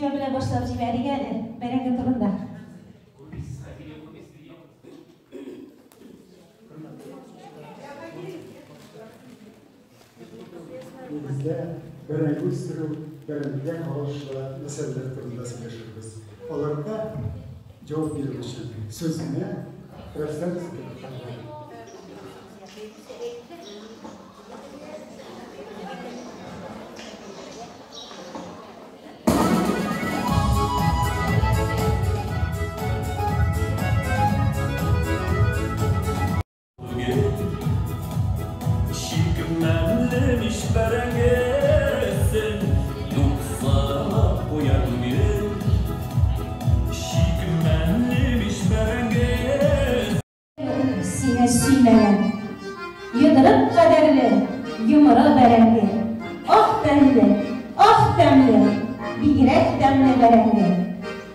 Видео белән башлап җибәрик әле бәрәңге турында. Нигездә бәрәңге үстерү, бәрәңгегә кагылышлы мәсьәләләр турында сөйләшербез. Аларга җавап бирү өчен сүзне Рөстәм Закировка бирәм. Сине сөймәгән. Йодрык кадәрле йомры бәрәңге. Ах тәмле, ах тәмле, бигрәк тәмле бәрәңге.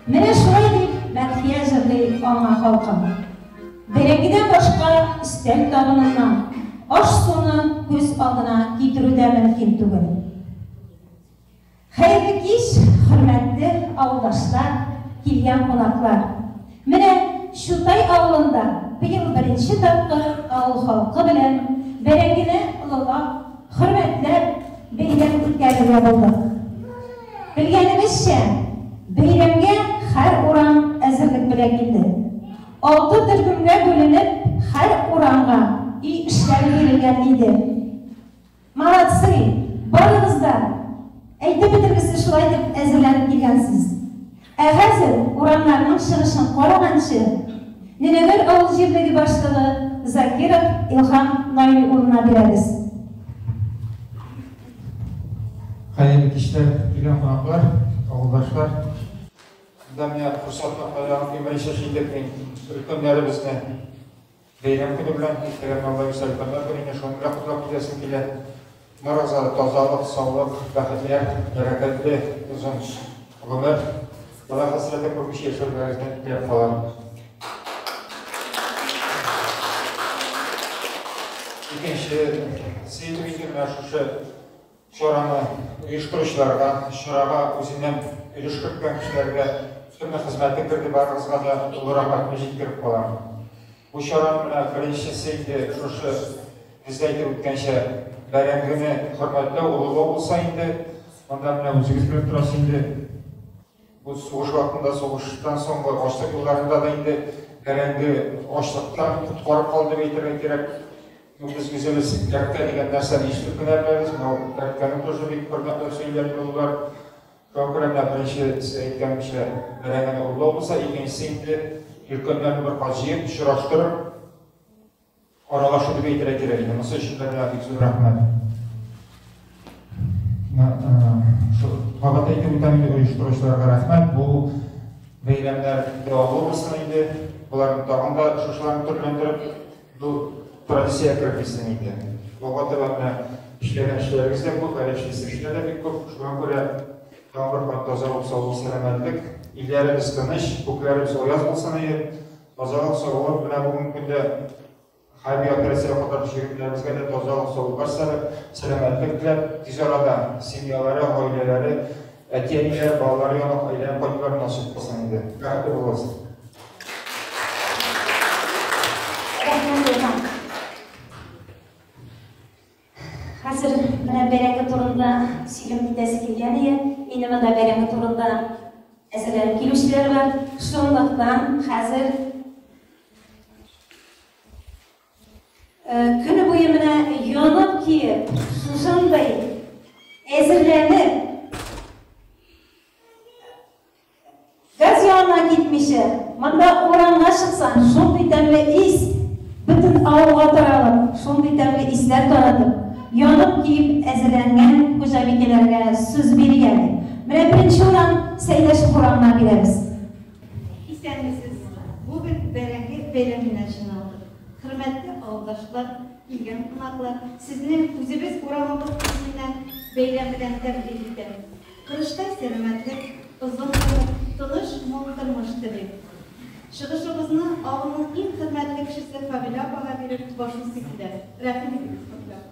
Менә шулай дип мәдхия җырлый аңа халкым. Бәрәңгедән башка өстәл табыныннан аш-суны күз алдына китерү дә мөмкин түгел. Хәерле кич, хөрмәтле авылдашлар, килгән кунаклар! Менә Чутай авылында быел беренче тапкыр авыл халкы белән бәрәңгене олылап, хөрмәтләп бәйрәм үткәрергә булдык. Белгәнебезчә, бәйрәмгә һәр урам әзерлек белән килде. Алты төркемгә бүленеп, һәр урамга өй эшләре бирелгән иде. Молодцы! Барыгыз да әйтеп бетергесез шулай итеп әзерләнеп килгәнсез. Ә хәзер урамнарның чыгышын караганчы, Нөнәгәр авыл җирлеге башлыгы Закиров Илһам Наил улына бирәбез. Хәерле кичләр, килгән кунаклар, авылдашлар. Монда менә форсаттан файдаланып, иң беренче эш итеп мин өлкәннәребезне Бәйрәм көне белән, иртәгә менә Алла бирсә, өлкәннәр көне инде, шуның белән котлап китәсем килә. Барыгызга да тазалык, саулык, бәхетләр, бәрәкәтле озын гомер, бала хәсрәте күрмичә яшәүләрегезне теләп калам. Икенче сөенеп инде менә шушы чараны оештыручыларга, чарага үзеннән өлеш керткән кешеләргә, төрле хезмәте керде, барыгызга да олы рәхмәтне җиткереп калам. Бу чараның менә беренчесе инде шушы бездә әйтеп үткәнчә, бәрәңгене хөрмәтләү, олылау булса инде, монда менә үзегез белеп торасыз инде, бу сугыш вакытында, сугыштан соңгы ачлык елларында да инде бәрәңге ачлыктан коткарып калды дип әйтергә кирәк. Ну, без үзебез кәрткә дигән нәрсәне ишетеп кенә беләбез. Менә ул кәрткәне тоже бик хөрмәтләп сөйлиләр булдылар. Шуңа күрә менә беренче әйткәнемчә, бәрәңгене олылау булса, икенчесе инде өлкәннәрне бер кат җыеп, очраштырып, аралашу дип әйтергә кирәк инде. Монысы өчен дә менә бик зур рәхмәт. Кабат әйтеп үтәм инде, оештыручыларга рәхмәт. Бу бәйрәмнәр дәвамлы булсын инде. Боларны тагын да шушыларны төрләндереп, Бу традициягә кереп китсен инде. Алга таба менә эшләгән эшләрегез дә күп, әле эшлисе эшләр дә бик күп. Шуңа күрә тагын бер кат тазалык, саулык, сәламәтлек, илләребез тыныч, күкләребез аяз булсын иде. Тазалык, саулык, менә бүгенге көндә хәрби операциягә катнашучы егетләребезгә дә тазалык, саулыклар сәлам, сәламәтлек теләп, тиз арада семьялары, гаиләләре, әти-әниләре, балалары янына әйләнеп кайтуларын насыйп кылсын иде. Бәхетле булыгыз. Рәхмәт, Илһам. Хәзер менә бәрәңге турында сөйләп китәсе килгән иде. Инде монда бәрәңге турында әзерләнеп килүчеләр бар. Шунлыктан хәзер көне буе менә янып киеп, шушындый әзерләнеп Газ янына китмичә, монда урамга чыксаң, шундый тәмле ис, бөтен авылга таралып, шундый тәмле исләр таратып, янып-көеп әзерләнгән хуҗабикәләргә сүз бирик әле. Менә беренче урам Сәйдәшев урамына бирәбез. Исәнмесез! Бүген бәрәңге бәйрәменә җыйналдык. Хөрмәтле авылдашлар, килгән кунаклар, сезне үзебез урамыбыз исеменнән бәйрәм белән тәбрик итәм. Корычтай сәламәтлек, озын гомер, тыныч, мул тормыш телим. Чыгышыбызны авылның иң хөрмәтле кешесе Фавилә апага биреп башлыйсы килә. Рәхим итегез, Фавилә апа.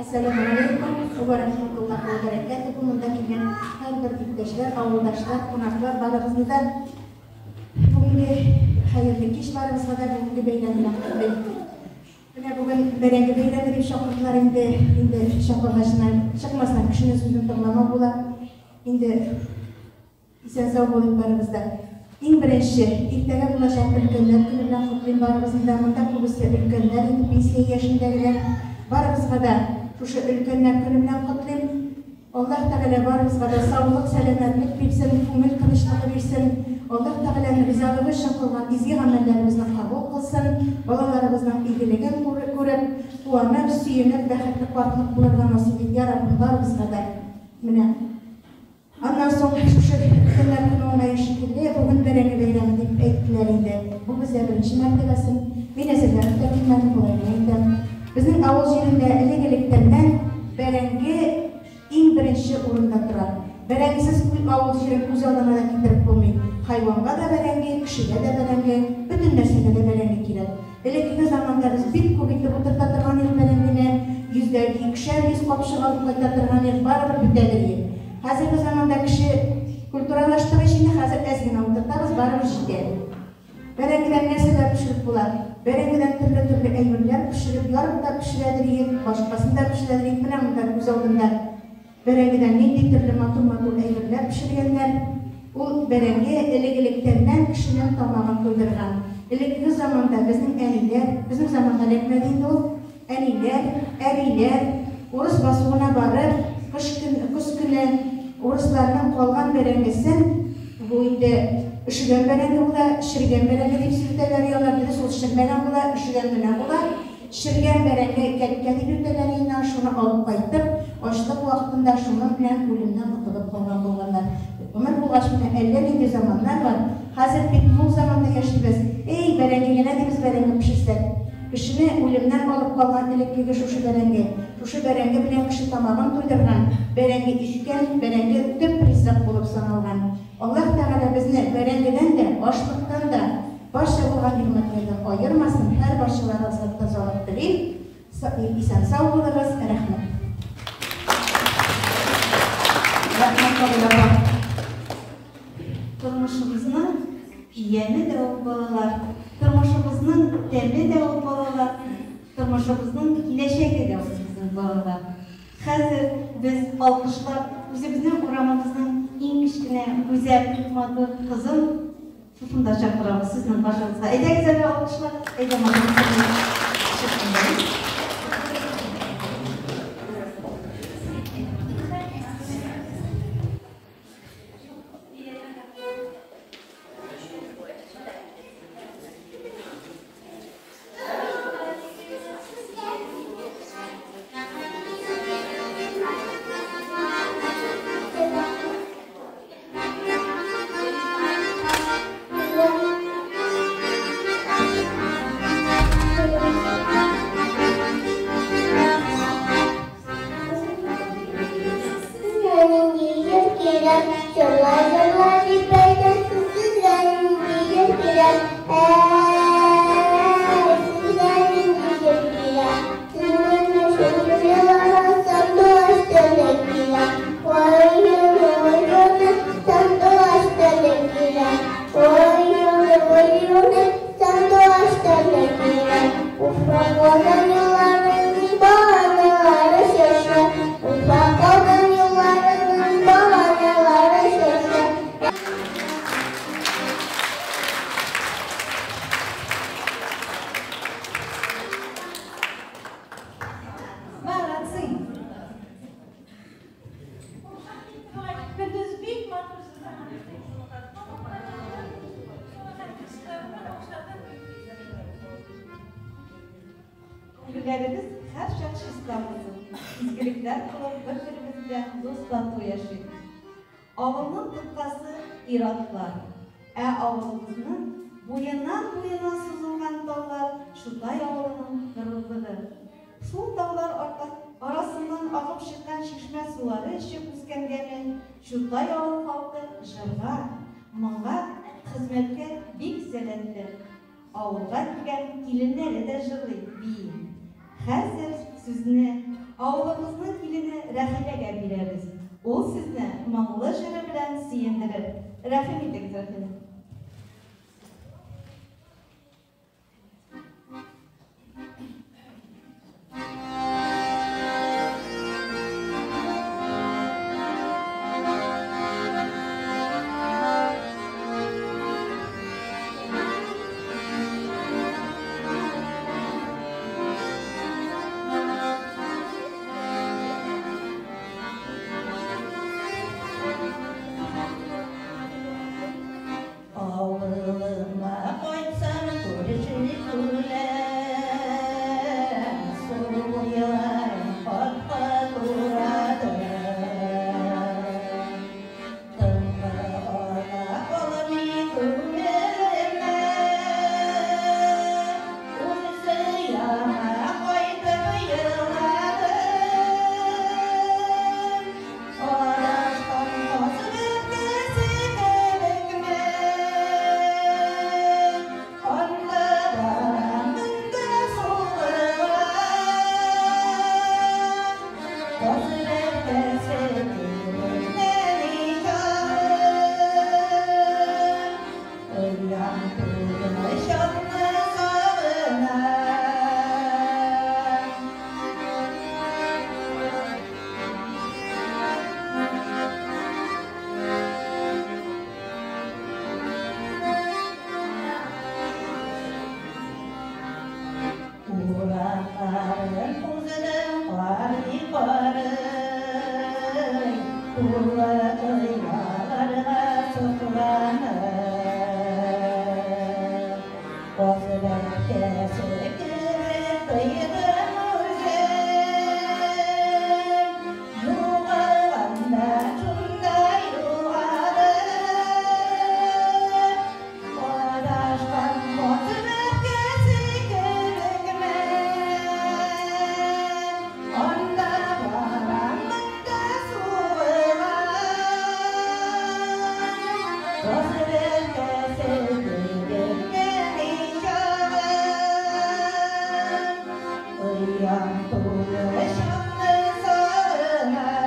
Әссәламү галәйкүм вә рәхмәтуллаһи вә бәрәкәтүһү. Монда килгән һәрбер иптәшләр, авылдашлар, кунаклар, барыгызны да бүгенге хәерле кич барыгызга да бүгенге бәйрәм белән котлыйм. Менә бүген бәрәңге бәйрәме дип чакырдылар инде. Инде чакыргачына чыкмасаң, кешенең сүзен тыңламау була. Инде Исән-сау булыйк барыбыз да. Иң беренче, иртәгә булачак Өлкәннәр көне белән котлыйм барыгызны да. Монда күбесе өлкәннәр инде, пенсия яшендәгеләр. Барыгызга да шушы Өлкәннәр көне белән котлыйм. Аллаһ Тәгалә барыбызга да саулык, сәламәтлек бирсен, күңел тынычлыгы бирсен. Аллаһ Тәгаләнең ризалыгы өчен кылган изге гамәлләребезне кабул кылсын. Балаларыбызның игелеген күреп, куанып, сөенеп, бәхетле картлык булырга насыйп ит, я Раббым, барыбызга да. Менә. Аннан соң шушы Өлкәннәр көне уңае шикелле, бүген бәрәңге бәйрәме дип әйттеләр инде. Бу бездә беренче мәртәбәсен. Мин әзерләнеп тә килмәдем, болай гына әйтәм. Безнең авыл җирендә элек-электәннән бәрәңге иң беренче урында тора. Бәрәңгесез авыл җирен күз алдына да китереп булмый. Хайванга да бәрәңге, кешегә дә бәрәңге, бөтен нәрсәгә дә бәрәңге кирәк. Элеккеге заманда без бик күп итеп утырта торган идек бәрәңгене, йөздән икешәр йөз капчык алып кайта торган идек, барыбер бетәдер иде. Хәзерге заманда кеше культуралаштыгы ич инде, хәзер әз генә утыртабыз, барыбер җитә. Бәрәңгедән нәрсәләр пешереп була? Бәрәңгедән төрле-төрле әйберләр пешереп, ярып та пешерәдер идек, башкасын да пешерәдер идек, менә монда күз алдында. Бәрәңгедән нинди төрле матур-матур әйберләр пешергәннәр. Ул бәрәңге элек-электәннән кешенең тамагын туйдырган. Элеккеге заманда безнең әниләр, безнең заманга эләкмәде инде ул, әниләр, әбиләр урыс басуына барып, кыш көн, көз көне урысларның калган бәрәңгесен, бу инде өшегән бәрәңге була, черегән бәрәңге дип йөртәләр алар, дөрес ул чермәгән була, өшегән генә була. Чергән бәрәңге кәткә дип йөртәләр инде, шуны алып кайтып, ачлык вакытында шуның белән үлемнән котылып калган булганнар. Гомер булгач, менә әллә нинди заманнар бар. Хәзер бик мул заманда яшибез. Эй, бәрәңге генә дибез, бәрәңге пешерсәк. Кешене үлемнән алып калган элеккеге шушы бәрәңге. Шушы бәрәңге белән кеше тамагын туйдырган, бәрәңге иткән, бәрәңге төп ризык булып саналган. Аллаһ Тәгалә безне бәрәңгедән дә, ачлыктан да, Барча булган нигъмәтләрдән аермасын, һәр барчаларыгызга тазалык телим, исән-сау булыгыз, рәхмәт. Рәхмәт, Фагыйлә апа. Тормышыбызның яме дә ул балалар, тормышыбызның тәме дә ул балалар, тормышыбызның киләчәге дә ул безнең балалар. Хәзер без алкышлап үзебезнең урамыбызның иң кечкенә, гүзәл, матур кызын Шушында чакырабыз сезнең каршыгызга. Әйдәгез әле алкышлап, әйдә матур чыксын. Сезгә нинди җыр кирәк? Җырла, җырла дип әйтәсез, сезгә нинди җыр кирәк? Әй, сезгә нинди җыр кирәк? Сезнең өчен җырлаган сандугач теле кирәк. Ой, юлы, ой, юлы, сандугач теле кирәк. Ой, юлы, ой, юлы, сандугач теле кирәк. Уфа, Казан юлларының баганалары чәчә. Уфа, Казан юлларының баганалары чәчә. Молодцы! Көндез бик матур. Күңелләребез һәрчак чиста булсын, изгелекләр кылып бер-беребез белән дус-тату яшик. Авылның тоткасы ир-атлар. Ә авылыбызның буеннан-буена сузылган таулар Чутай авылының горурлыгы. Шул таулар арасыннан агып чыккан чишмә сулары эчеп үскәнгәме, Чутай авыл халкы җырга, моңга, хезмәткә бик сәләтле. Авылга килгән киленнәре дә җырлый, бии. Хәзер сүзне авылыбызның килене Рәхиләгә бирәбез. Ул сезне моңлы җыры белән сөендерер. Рәхим итегез, Рәхилә. Авылыма кайтсам, күрше күләм, су буйларын кат-кат урадым. Тынгы ала алмый күңелемә, үз ояма кайтып еладым. Адашкан каз бәбкәсе кебекмен, анда барам, монда сугылам. Каз бәбкәсе кебек нәни чагым, оям тулы чакны сагынам. Урамнарын уздым карый-карый, тулы ояларга сокланып. Каз бәбкәсе кебек тойдым үзем, югалганда шунда югалып. Адашкан каз бәбкәсе кебекмен, анда барам, монда сугылам. Каз бәбкәсе кебек нәни чагым, оям тулы чакны сагынам.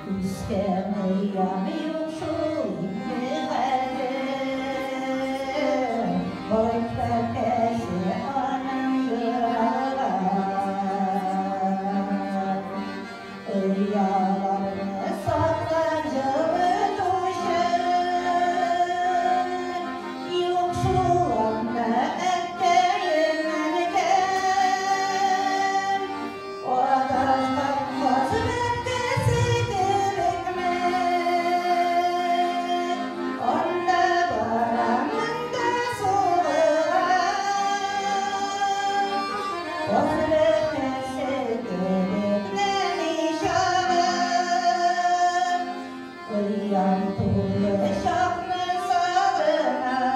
Үскән оям юк шул инде хәзер, кайт бәбкәсе аның ераган. Ояларны саклап җылытучы, юк шул анда әткәем, әнкәм. Адашкан каз бәбкәсе кебекмен, анда барам, монда сугылам. Каз бәбкәсе кебек нәни чагым, оям тулы чакны сагынам.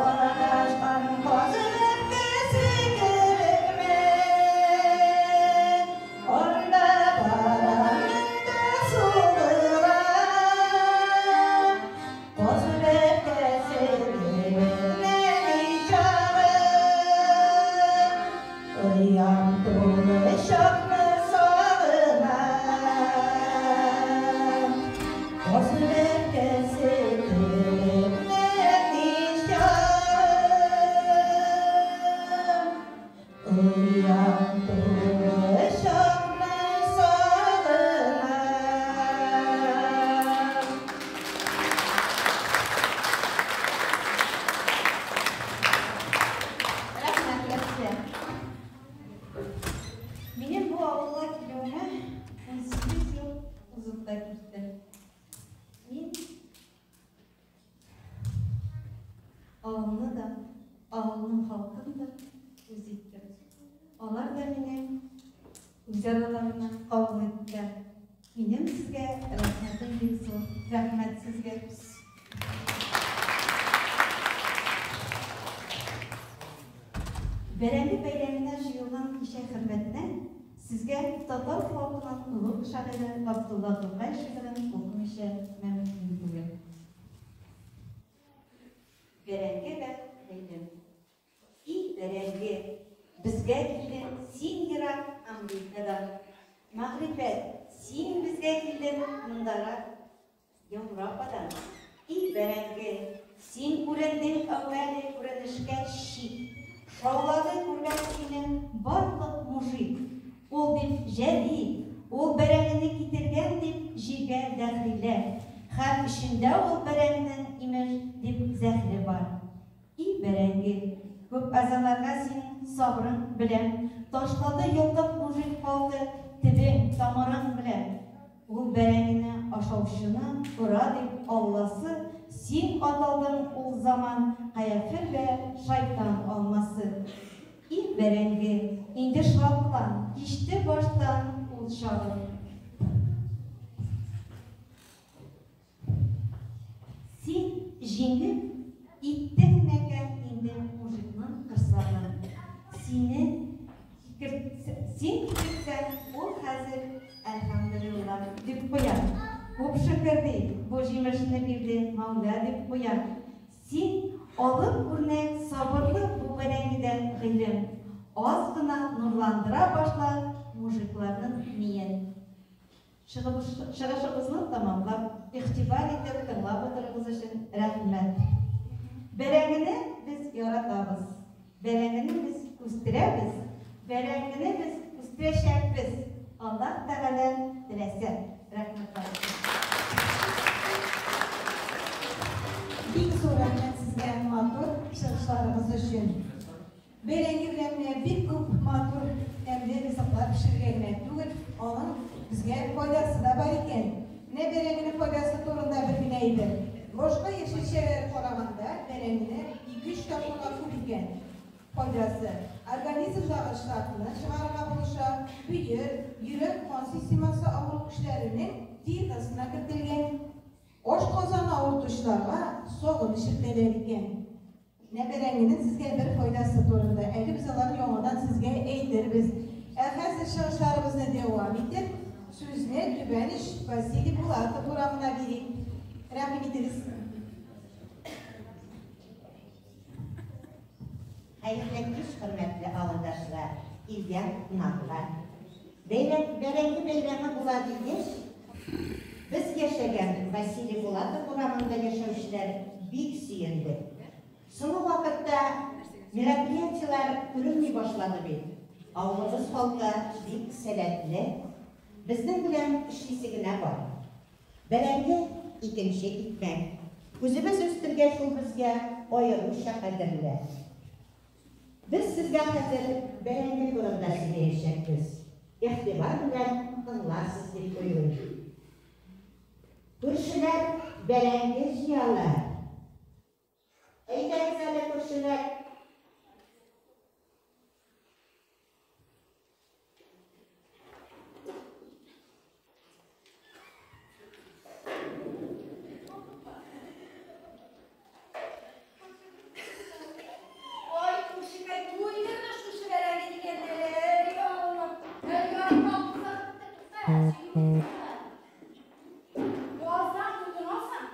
Адашкан каз бәбкәсе кебекмен, анда барам, монда сугылам. Каз бәбкәсе кебек нәни чагым, оям тулы чакны сагынам. Каз бәбкәсе кебек нәни чагым, оям тулы чакны сагынам. Рәхмәт, Рәхилә. Минем бу авылга килүемә 18 ел узып та китте. Мин авылны да, авылның халкын да үз иттем. Алар да мине үз араларына кабул иттеләр. Минем сезгә рәхмәтем бик зур. Рәхмәт сезгә. Бәрәңге бәйрәменә җыелган кичә хөрмәтенә Сезгә татар халкының олуг шагыйре Габдулла Тукай шигырен укымыйча мөмкин түгел. Бәрәңге вә гыйлем. И бәрәңге, безгә килдең син ерак Америкадан. Мәгърифәт, син безгә килдең мондарак Европадан. И бәрәңге, син күрендең әүвәле күренешкә чит. Шаулады күргән сине барлык мужик. Ул дип җәдит, ул бәрәңгене китергән дип җиргә дәхриләр. Һәм эчендә ул бәрәңгенең, имеш, дип зәһре бар. И бәрәңге, күп әзаларга синең сабрың белән. Ташлады йолкып мужик калды төбең, тамырың белән. Ул бәрәңгене ашаучыны ора дип Алласы, син аталдың ул заман каяфер вә шайтан алмасы. И бәрәңге, инде шатлан, кичте баштан ул чагың. Син җиңеп иттең мәкән инде мужикның корсагын. Сине син китертсәң, ул хәзер әлхәмдулилла дип куя. Күп шөкер ди, бу җимешне бирде Мәүлә дип куя. Син алып үрнәк сабырлы бу бәрәңгедән гыйлем. Аз гына нурландыра башла мужикларның миен. Чыгышыбызны тәмамлап, игътибар итеп тыңлап утыруыгыз өчен рәхмәт. Бәрәңгене без яратабыз. Бәрәңгене без үстерәбез. Бәрәңгене без үстерәчәкбез. Аллаһ Тәгалә теләсә. Рәхмәт барыгызга. Бик зур рәхмәт сезгә матур чыгышларыгыз өчен. Бәрәңге белән менә бик күп матур, тәмле ризыклар пешерергә генә түгел, аның безгә файдасы да бар икән. Менә бәрәңгенең файдасы турында бер генә әйбер. Башка яшелчәләргә караганда бәрәңгене ике-өч тапкырга күп икән файдасы. Организмдагы шлакны чыгарырга булыша, бөер, йөрәк-кан системасы авыру кешеләренең диетасына кертелгән. Ашказаны авыртучыларга согын эчертәләр икән. Менә бәрәңгенең сезгә бер файдасы турында. Әле без аларны яңадан сезгә әйтербез. Ә хәзер чыгышларыбызны дәвам итеп, сүзне Түбән Иш Василий Булатов урамына бирик. Рәхим итегез. Хәерле кич, хөрмәтле авылдашлар, килгән кунаклар. Бәйрәм, бәрәңге бәйрәме була дигәч, без яшәгән Василий Булатов урамында яшәүчеләр бик сөендек. Соңгы вакытта мероприятиеләр күренми башлады бит. Авылыбыз халкы бик сәләтле. Безнең белән эшлисе генә бар. Бәрәңге, икенче икмәк. Үзебез үстергәч, ул безгә аеруча кадерле. Без сезгә хәзер бәрәңге турында сөйләячәкбез. Игътибар белән тыңларсыз дип уйлыйм. Күршеләр бәрәңге җыялар. Әйдәгез әле, күршеләр. Ой, күршекәй, туйдырды шушы бәрәңге дигәннәре. Эй, Аллам. Әй, яратмам, тукта, тукта, Яздан тотынасың.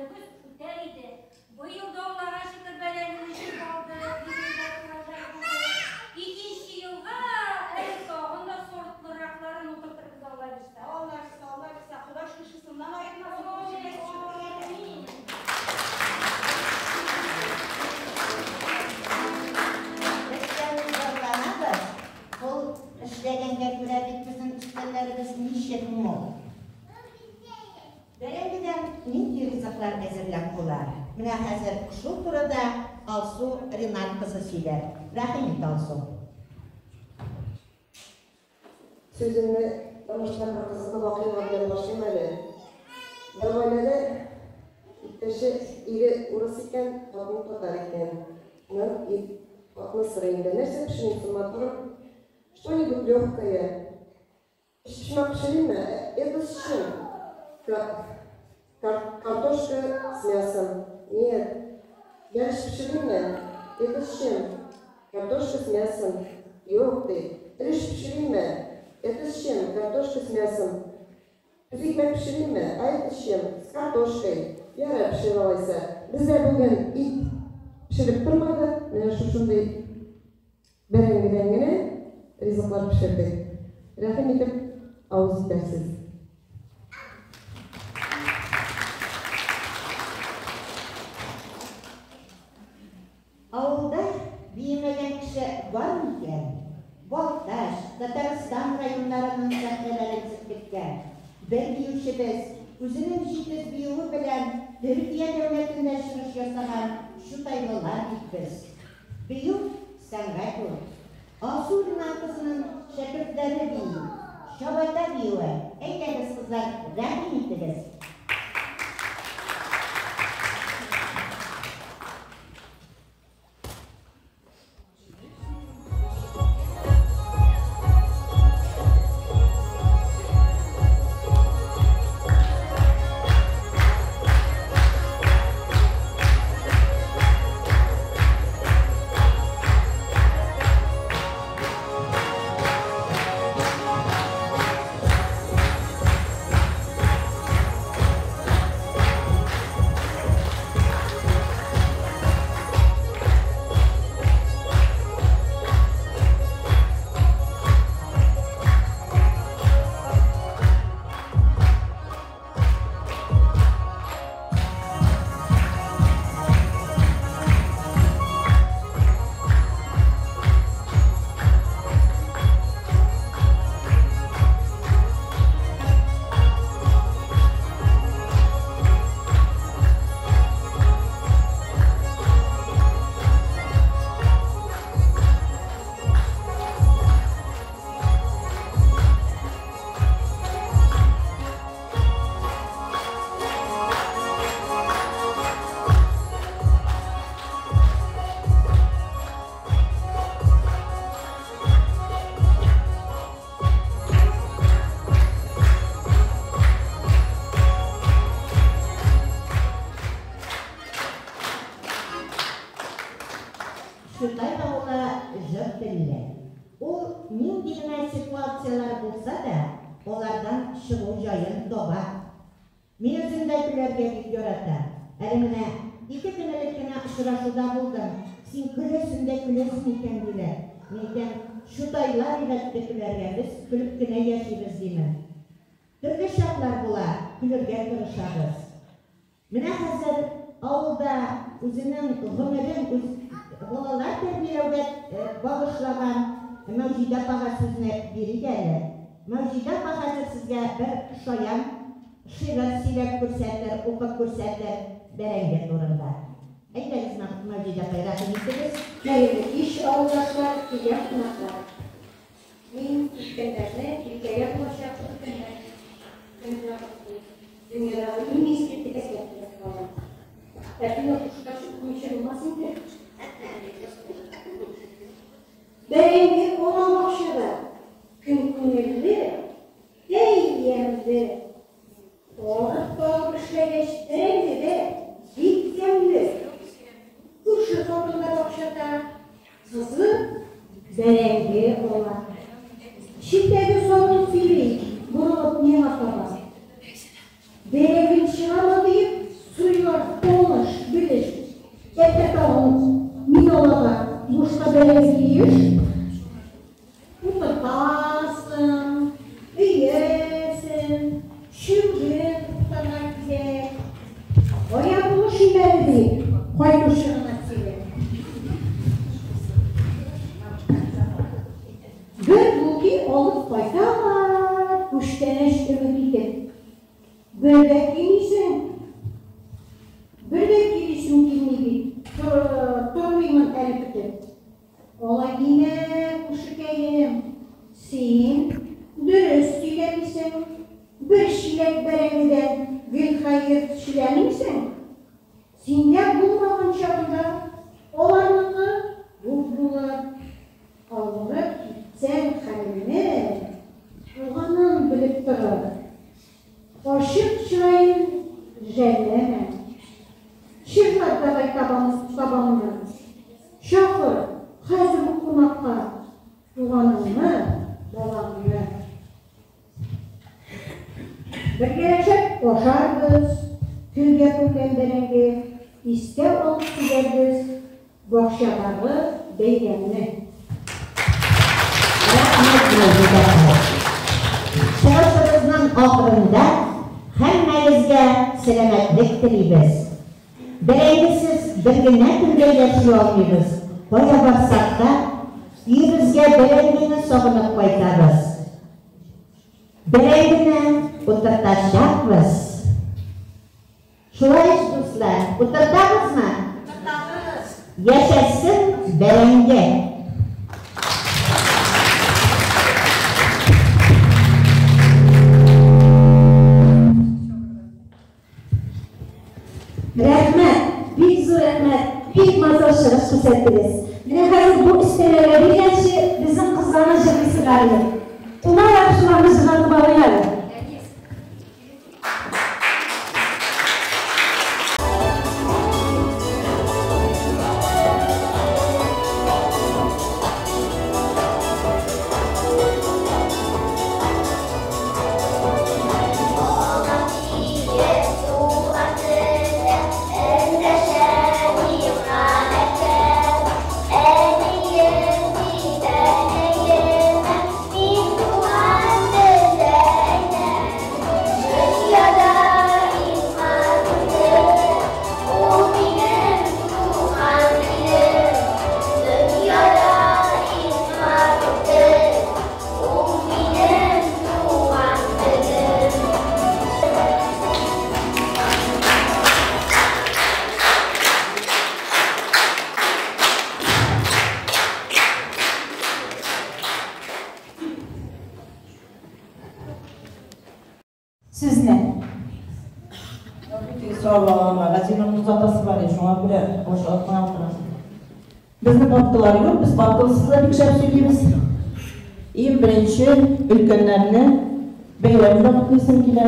гомеребез үтә иде. Быел да Аллага шөкер бәрәңгене җыеп алдык, бик әйбәт урожай булды. Икенче елга әле тагын да сортлыракларын утыртырбыз Алла бирсә. Алла бирсә, Алла бирсә, Ходай шушысыннан аермасын. Амин. Без дә зарланабыз. Ул эшләгәнгә күрә бит безнең өстәлләребез ничек мул. Бәрәңгедән нинди ризыклар әзерләп була? Менә хәзер шул турыда Алсу Ринат кызы сөйләр. Рәхим ит, Алсу. Сүземне тормыштан бер кызыклы вакыйга белән башлыйм әле. Бер гаиләдә иптәше ире урыс икән, хатыны татар икән. Аннан ир хатыны сорый инде, нәрсә пешерим соң, матурым? Что-нибудь легкое. Өчпочмак пешеримме? Это с чем? Картошка с мясом. Нет. Бәлеш пешеримме? Это с чем? Картошка с мясом. Юк, ди. Өлеш пешеримме? Это с чем? Картошка с мясом. Икмәк пешеримме? А это с чем? С картошкой. Ярар, пешер алайса. Бездә бүген ит пешереп тормады. Менә шушындый бәрәңгедән генә ризыклар пешердек. Рәхим итеп авыз итәрсез. Авылда биемәгән кеше бар микән? Балтач, Татарстан районнарының сәхнәләрен селкеткән бер биючебез, үзенең җитез биюе белән Төркия дәүләтендә чыгыш ясаган чутайлылар бит без. Бию, сәнгать ул. Алсу Ринат кызының шәкертләре бии. Чабата биюе. Әйдәгез, кызлар, рәхим итегез. Чутай авылы җор телле. Ул нинди генә ситуацияләр булса да, алардан чыгу җаен таба. Мин үзем дә көләргә бик яратам. Әле менә ике көн элек кенә очрашуда булдым. Син көләсең дә көләсең икән, диләр. Мин әйтәм, Чутайлар өйрәтте көләргә, без көлеп кенә яшибез, димен. Төрле чаклар була, көлергә тырышабыз. Менә хәзер авылда үзенең гомерен үз балалар тәрбияләүгә багышлаган Мәүҗидә апага сүзне бирик әле. Мәүҗидә апа хәзер сезгә бер шаян шигырь сөйләп күрсәтер, укып күрсәтер бәрәңге турында. Әйдәгез, Мәүҗидә апай, рәхим итегез. Хәерле кич, авылдашлар, килгән кунаклар. Мин үткәннәрне, иртәгә булачак үткәннәр дөньядагы иң изге теләкләр теләп калам. Тәртип кушкач укымыйча булмас инде. Бәрәңге ала бакчада, көн күңелле, әй ямьле. Арып-талып эшләгәч, бәрәңге дә бик тәмле. Күрше хатын да бакчада, кызы бәрәңге ала. Читтәге сабын сөйли, борылып миңа таба. Бәрәңгең чыгамы диеп, сорыйлар. Таныш, белеш, әтә тагын мин аларга бушка бәрәңге киеш. Утыртасың, өясең, чүбен куптарга кирәк. Кая булышыйм әле, ди кайтучы гына килен. Бер бүки алып кайталар, күчтәнәч өмет итеп. Бер дә кимисең. Бер дә килисең килми бит. Тормыймын әле көтеп. Алай димә, күршекәем. Син дөрес сөйләмисең. Бер чиләк бәрәңгедән гел хәер эшләмисең. Синдә булмаган чагында аларныкы буп булыр. Авырып китсәң хәлеңне туганың белеп торыр. Ачык чыраен жәлләмә. Чырлат давай табаңны. Чакыр хәзер үк кунакка туганыңны, балаңны. Бергәләшеп ашарбыз, көлгә күмгән бәрәңге, искә алып сөйләрбез бакчадагы бәйрәмне. Рәхмәт, Мәҗидә апа. Чыгышыбызның ахырында һәммәгезгә сәламәтлек телибез. Бәрәңгесез бер генә көн дә яши алмыйбыз, кая барсак та, өебезгә бәрәңгене сагынып кайтабыз. Бәрәңгене утыртачакбыз. Шулай ич, дуслар, утыртабызмы? Утыртабыз! Яшәсен бәрәңге! Рәхмәт, бик зур рәхмәт, бик матур чыгыш күрсәттегез. Менә хәзер бу өстәмәгә биргәнче, безнең кызларны җырлыйсы бар иде. Кунаклар шуларны җырлатып алыйк әле. Сүзне. Безнең бабкалар юк, без бабкалсыз да бик шәп сөйлибез. Иң беренче өлкәннәрне бәйрәм белән котлыйсым килә.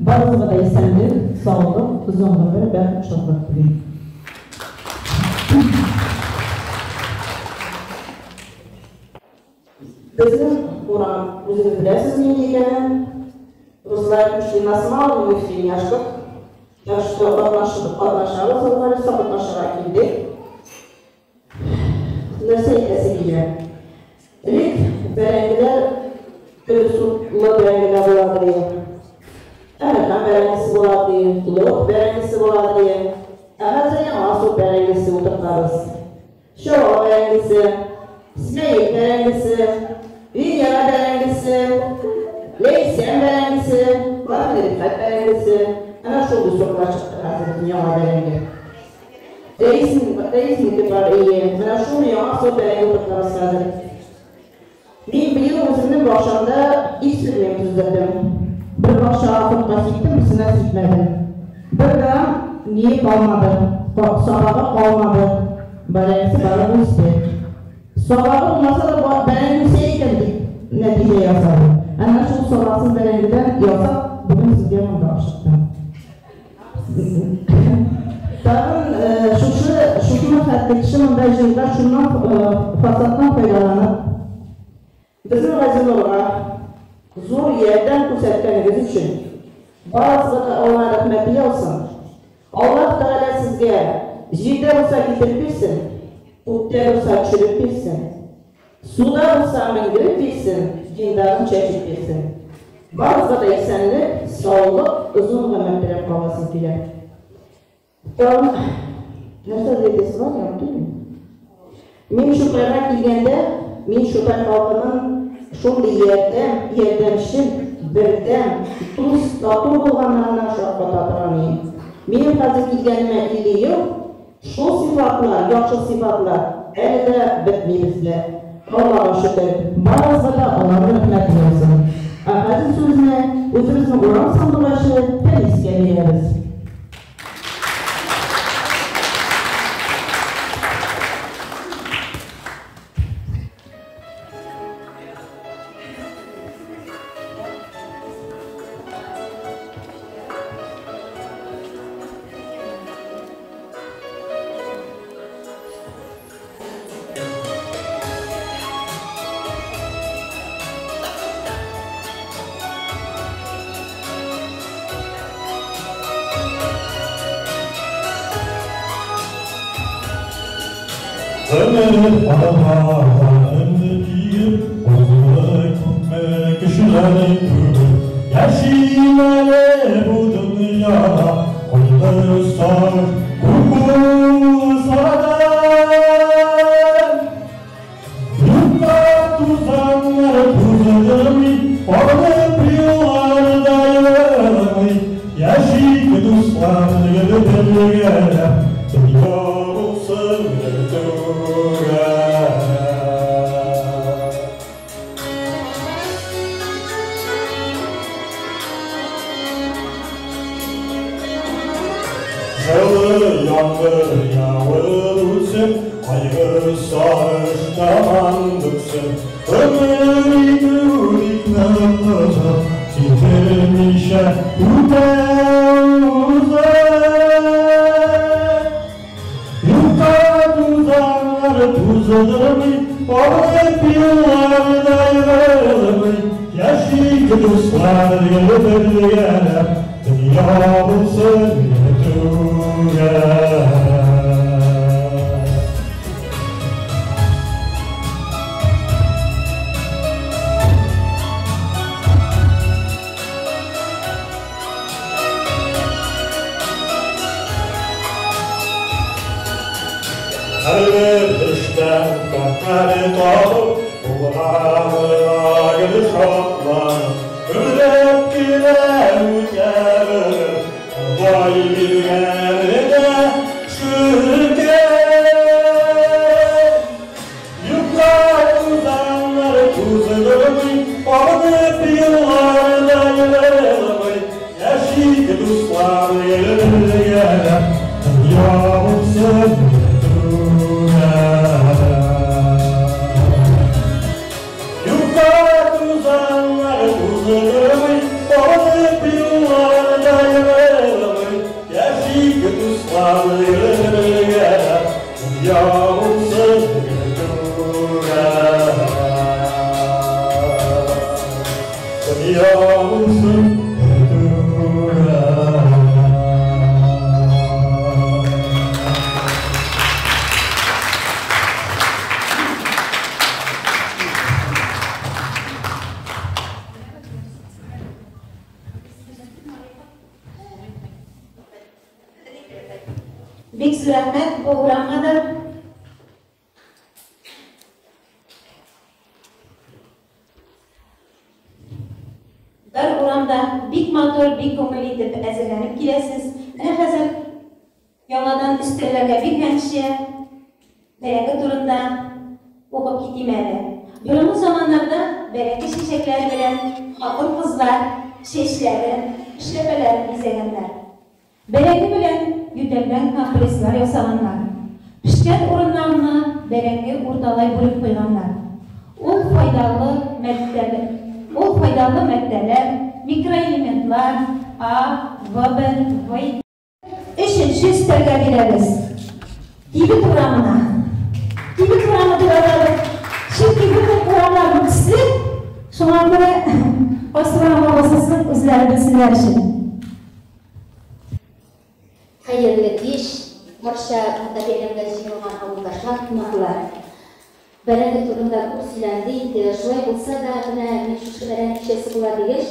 Барыгызга да исәнлек, саулык, озын гомер, бәхет, шатлык телим. Безнең урам, үзегез беләсез нинди икәнен. Руслар ушли на смалу, мы в тельняшках. Так что катнашып, катнашабыз, алла катнашырга килдек. Нәрсә әйтәсе килә? Элек бәрәңгеләр төрле сортлы бәрәңгеләр була ди. Әмерхан бәрәңгесе була ди, лох бәрәңгесе була ди. Ә хәзер яңа сорт бәрәңгесе утыртабыз. Чава бәрәңгесе, Смәел бәрәңгесе, Венера бәрәңгесе, Ләйсән бәрәңгесе, Рифат бәрәңгесе. Әнә шундый сортлар чыкты хәзер яңа бәрәңге. Рәиснеке бар, әйе. Менә шул яңа сорт бәрәңге утыртабыз хәзер. Мин быел үземнең бакчамда эксперимент уздырдым. Бер бакчага кортка сиптем, берсенә сипмәдем. Бер грамм ни калмады, сабагы калмады. Бәрәңгесе барып үсте. Сабагы булмаса да бәрәңге үсә икән дип нәтиҗә ясадым. Әнә шул сабаксыз бәрәңгедән ясап, бүген сезгә монда алып чыктым. Тагын шушы шушыны хәтле кеше монда җыелгач, шуннан форсаттан файдаланып, безнең Газинурга зур ярдәм күрсәткәнегез өчен барыгызга да Аллаһ рәхмәте яусын. Аллаһ Тәгалә сезгә безгә җирдә булса китереп бирсен, күктә булса төшереп бирсен, суда булса менгереп бирсен, диндарын чәчеп бирсен. Барыгызга да исәнлек, саулык, озын гомер теләп каласым килә. Тагын нәрсә әйтәсе бар, яңа түгел. Мин Чутайга килгәндә, мин Чутай халкының шундый ярдәм, ярдәмчел, бердәм, дус, тату булганнарына шакката торган идем. Минем хәзер килгәнемә 50 ел, шул сыйфатлар, яхшы сыйфатлар әле дә бетми бездә. Аллага шөкер, барыгызга да Алланың рәхмәте яусын. Ә хәзер сүзне үзебезнең урам сандугачы Фәнискә бирәбез. Гомер арбаларын киеп, Узды күпме кешеләр түгел. Яшим әле бу дөньяда, Кайгы сагыш күп булса да. Юкка тузаннар туздырмый, Арып юлларда елмый. Яшик дуслар гел бергәләп, Дөнья булсын гел түгәрәк. Жылы яңгыр явып үтсен, Кайгы сагыш тәмам бетсен. Гомер итү бик нык озын, Сиздермичә үтә уза. Юкка тузаннар туздырмый, Арып юлларда егылмый. Яшик дуслар гел бергәләп, Дөнья булсын гел түгәрәк. Һәрбер эштән бәхет табып, Булганына гел шатланып, Гөрләп кенә үтә гомер, Ходай биргәненә шөкер. Юкка тузаннар туздырмый, Арып юлларда егылмый. Яшик дуслар гел бергәләп, Дөнья булсын түгәрәк. Юкка тузаннар туздырмый, Арып юлларда егылмый. Яшик дуслар гел бергәләп, Дөнья булсын түгәрәк. Дөнья булсын түгәрәк. Бик зур рәхмәт бу урамга да. Бер урамда бик матур, бик күңел итеп әзерләнеп киләсез. Менә хәзер яңадан өстәлләргә биргәнче бәрәңге турында укып китим әле. Борынгы заманнарда бәрәңге чәчәкләре белән хатын-кызлар чәчләрен, эшләпәләрен бизәгәннәр. Бәрәңге белән ютәлдән компресслар ясаганнар. Пешкән урыннарны бәрәңге урталай бүлеп куйганнар. Ул файдалы матдәләр, ул файдалы матдәләр, микроэлементлар А, В, Б, В. Өченче өстәлгә бирәбез. Кибет урамына. Кибет урамы дип атадык. Чөнки бөтен урамнар бер төсле. Шуңа күрә кайсы урамга басасың, үзләре белсеннәр өчен. Хәерле кич, Барча монда бәйрәмгә җыелган авылдашлар, кунаклар. Бәрәңге турында күп сөйләнде инде. Шулай булса да, менә мин шушы бәрәңге кичәсе була дигәч,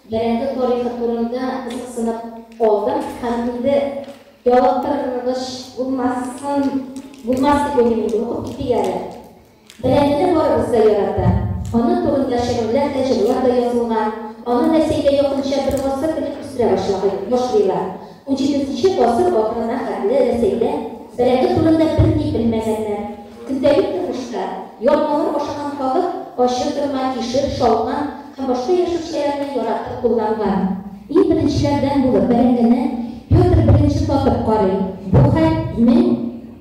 бәрәңге тарихы турында кызыксынып алдым һәм инде ялыктыргыч булмасын, булмас дип уйлыйм инде, укып китик әле. Бәрәңгене барыбыз да ярата. Аның турында шигырьләр дә, җырлар да язылган. Аны Рәсәйдә якынча бер гасыр элек үстерә башлыйлар. Унҗиденче гасыр ахырына хәтле Рәсәйдә бәрәңге турында берни белмәгәннәр. Көндәлек тормышта ярмалар ашаган халык ачы торма, кишер, шалкан һәм башка яшелчәләрне яратып кулланган. Иң беренчеләрдән булып бәрәңгене Петр I татып карый. Бу хәл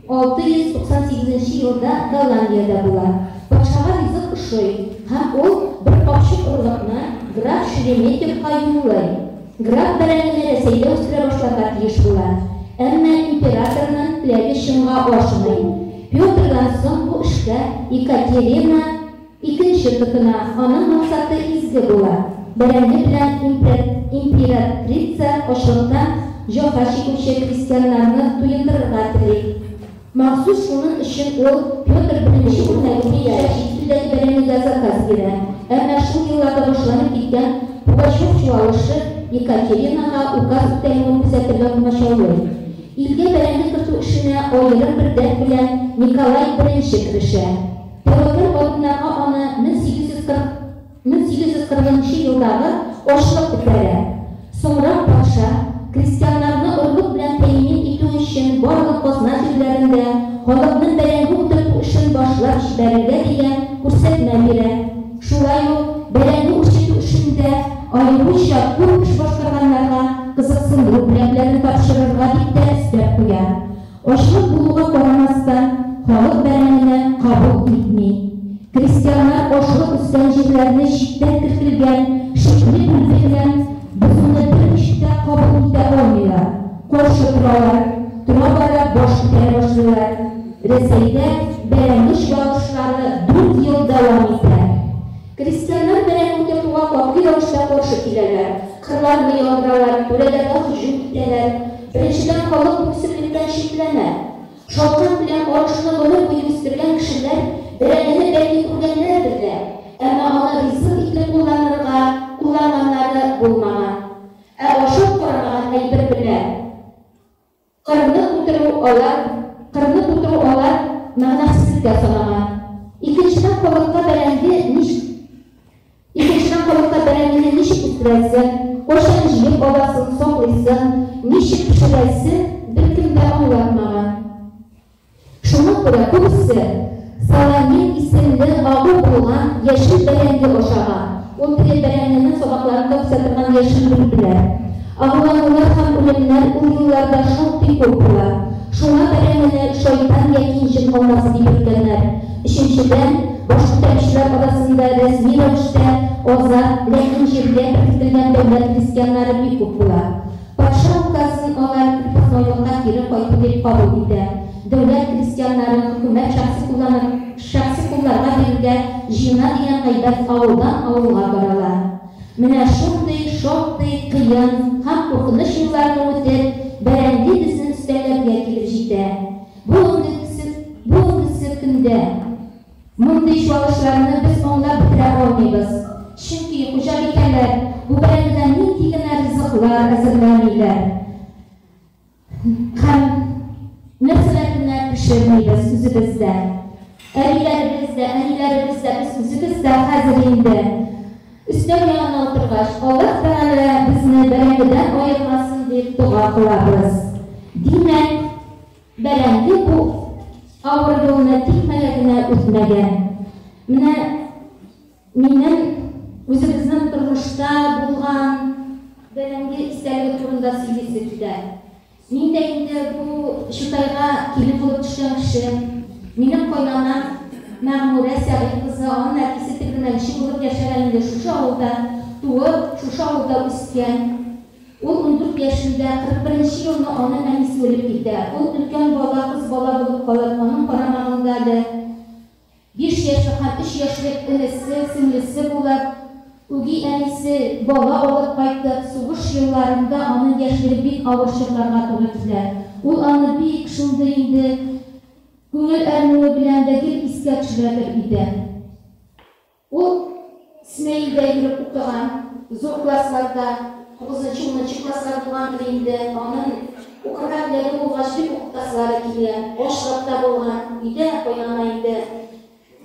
1698 елда Голландиядә була. Патшага ризык ошый һәм ул бер капчык орлыкны граф Шереметьевка юллый. Граф бәрәңгене Рәсәйдә үстерә башларга тиеш була. Әмма императорның теләге чынга ашмый. Петрдан соң бу эшкә Екатерина II тотына. Аның максаты изге була. Бәрәңге белән императрица ачлыктан җәфа чигүче крестьяннарны туендырырга тели. Махсус шуның өчен ул Петр I үрнәге буенча чит илдәге бәрәңгегә заказ бирә. Әмма шул елларда башланып киткән Пугачев чуалышы Екатеринага указ үтәлүен күзәтергә комачаулый. Илгә бәрәңге кертү эшенә аерым бер дәрт белән Николай I керешә. Тәвәккәл адымнарга аны 1840 елдагы ачлык этәрә. Соңрак патша крестьяннарны орлык белән тәэмин итү өчен барлык казна җирләрендә халыкның бәрәңге утырту эшен башлап җибәрергә дигән күрсәтмә бирә. Шулай ук бәрәңге үрчетү эшендә аеруча күп эш башкарганнарга кызыксындыру бүләкләрен тапшырырга дип тә өстәп куя. Ачлык булуга карамастан, халык бәрәңгене кабул итми. Крестьяннар ашлык үскән җирләрне читтән кертелгән шикле бүлбе белән бозуны берничек тә кабул итә алмыйлар. Каршы торалар, тора-бара баш күтәрә башлыйлар. Рәсәйдә бәрәңге чуалышлары 4 ел дәвам итә. Крестьяннар бәрәңге утыртуга катгый рәвештә каршы киләләр. Кырларны яндыралар, түрәләргә һөҗүм итәләр. Беренчедән, халык бу үсемлектән шикләнә. Шалкан белән арышны гомер буе үстергән кешеләр бәрәңгене бәлки күргәннәрдер дә, әмма аны ризык итеп кулланырга кулланганнары булмаган. Ә ашап карамаган әйбер белән кырны тутыру алар, кырны тутыру алар мәгънәсезлеккә санаган. Икенчедән, халыкка бәрәңге нич Икенчедән, халыкка бәрәңгене ничек үстерәсен, кайчан җыеп аласын, саклыйсын, ничек пешерәсен беркем дә аңлатмаган. Шуңа күрә күбесе соланин исемле агу булган яшел бәрәңге ашаган. Ул теге бәрәңгенең сабакларында үсә торган яшел бүлбеләр. Агуланулар һәм үлемнәр ул елларда шактый күп була. Шуңа бәрәңгене шайтан яки җен алмасы дип йөрткәннәр. Өченчедән, баш күтәрүчеләр арасында рәсми рәвештә азат, ләкин җиргә беркетелгән дәүләт крестьяннары бик күп була. Патша указын алар крепостнойлыкка кире кайту дип кабул итә. Дәүләт крестьяннарын хөкүмәт шәхси кулланыр, шәхси кулларга бирергә җыена дигән гайбәт авылдан авылга тарала. Менә шундый шактый кыен һәм куркыныч елларны үтеп, бәрәңге безнең өстәлләргә килеп җитә. Бүгенгесе, бүгенгесе көндә мондый чуалышларны без аңлап бетерә алмыйбыз. Чөнки хуҗабикәләр бу бәрәңгедән нинди генә ризыклар әзерләмиләр. Һәм нәрсәләр генә пешермибез үзебез дә. Әбиләребез дә, әниләребез дә, без үзебез дә хәзер инде өстәл янына утыргач, Аллаһ Тәгалә безне бәрәңгедән аермасын дип дога кылабыз. Димәк, бәрәңге бу авыр юлны тикмәгә генә үтмәгән. Менә минем үзебезнең тормышта булган бәрәңге истәлеге турында сөйлисе килә. Мин дә инде бу Чутайга килен булып төшкән кеше. Минем кайнанам Мәгъмүрә Сәгыйть кызы, аның әтисе тегермәнче булып яшәгән инде, шушы авылда туып, шушы авылда үскән. Ул 14 яшендә, 41 елны аның әнисе үлеп китә. Ул өлкән бала, кыз бала булып калып, аның карамагында әле 5 яшьлек һәм 3 яшьлек энесе, сеңлесе булып, үги әнисе бала алып кайтып, сугыш елларында аның яшьлеге бик авыр чорларга туры килә. Ул аны бик шундый инде күңел әрнүе белән дә гел искә төшерәдер иде. Ул Смәелдә йөреп укыган, зур классларда, тугызынчы, унынчы класслар булгандыр инде, анын укырга теләге булгач, бик укытасылары килгән, ачлык та булган, өйдә кайнана инде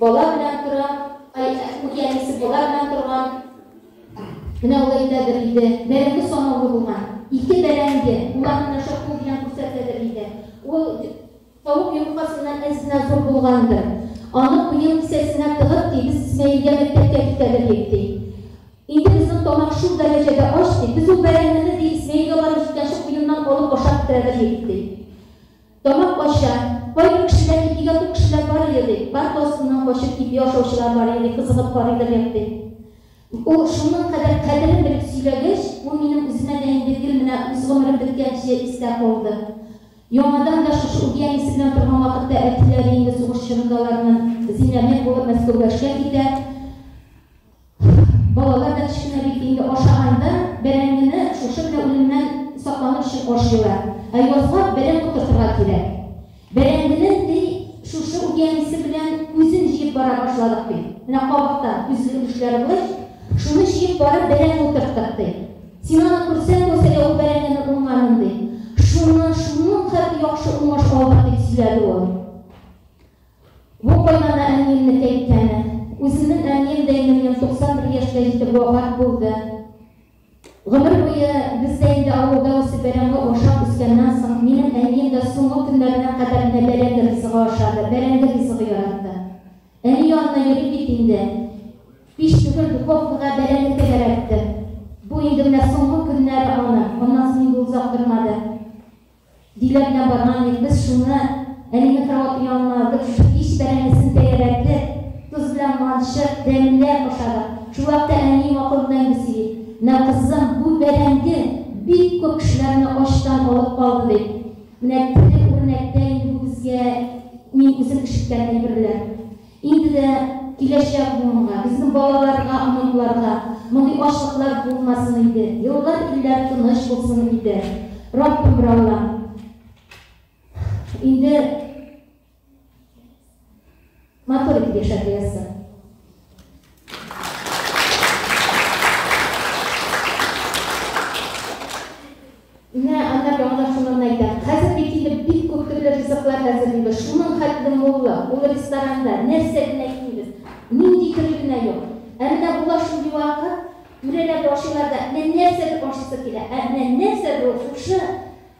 бала белән тора, ай, үги әнисе бала белән торган. Менә ул әйтәдер иде, бәрәңге санаулы булган, ике бәрәңге, ул аны менә шул кул белән күрсәтәдер иде. Ул Тавык йомыркасыннан әз генә зур булгандыр. Аны куен кесәсенә тыгып, ди, без Исмәилгә мәктәпкә китәдер идек, ди. Инде безнең тамак шул дәрәҗәдә ач, ди, без ул бәрәңгене, ди, Исмәилгә барып җиткәнче куеннан алып ашап бетерәдер идек, ди. Тамак ача. Кайбер кешеләр ипигә тук кешеләр бар иде, ди. Парта астыннан качып ипи ашаучылар бар иде, ди, кызыгып карыйдыр идек, ди. Ул шуның кадәр кадерен белеп сөйләгәч, ул минем үземә дә инде гел менә үз гомерем беткәнче истә калды. Яңадан да шушы үги әнисе белән торган вакытта әтиләре инде сугыш чорында аларның зинәмәк булып Мәскәүгә эшкә китә. Балалар да кечкенә бит инде, ашаганда бәрәңгене шушы менә үлемнән сакланыр өчен ашыйлар. Ә язга бәрәңге утыртырга кирәк. Бәрәңгене, ди, шушы үги әнисе белән күзен җыеп бара башладык, ди. Менә кабыкта күзле өлешләре булгач, шуны җыеп барып бәрәңге утырттык, ди. Син аны күрсәң, Гүзәлия, ул бәрәңгенең уңганын, ди. Шуннан шуның хәтле яхшы уңыш алдык, дип сөйләде ул. Бу кайнана әниемнеке әйткәне. Үземнең әнием дә инде минем 91 яшькә җитеп вафат булды. Гомер буе без дә инде авылда үсеп бәрәңге ашап үскәннән соң, минем әнием дә соңгы көннәренә кадәр менә бәрәңге ризыгы ашады, бәрәңге ризыгы яратты. Әни янына йөрим бит инде. Пич түгел, духовкага бәрәңге тәгәрәтте. Бу инде менә соңгы көннәре аның, аннан соң инде ул озак тормады. Дилә белән барган идек, без шуны әнинең кровате янына алдык, шушы пич бәрәңгесен тәгәрәтеп, тоз белән манчып, тәмләп ашадык. Шул вакытта әнием акылына инде сөйли, Менә, кызым, бу бәрәңге бик күп кешеләрне ачтан алып калды, дип. Менә тере үрнәктә инде бу безгә мин үзем ишеткән әйберләр. Инде дә киләчәк буынга, безнең балаларга, оныкларга мондый ачлыклар булмасын иде, еллар, илләр тыныч булсын иде. Раббым, бер Аллам. Инде матур итеп яшәргә язсын. Менә аннан яңадан шуны гына әйтәм, хәзер бит инде бик күп төрле ризыклар әзерлибез, шуның хәтле муллык, ул ресторанда нәрсә генә әйтмибез, нинди төре генә юк. Ә менә була шундый вакыт, түрәләр ашыйлар да, менә нәрсәдер ашыйсы килә, ә менә нәрсәдер ул шушы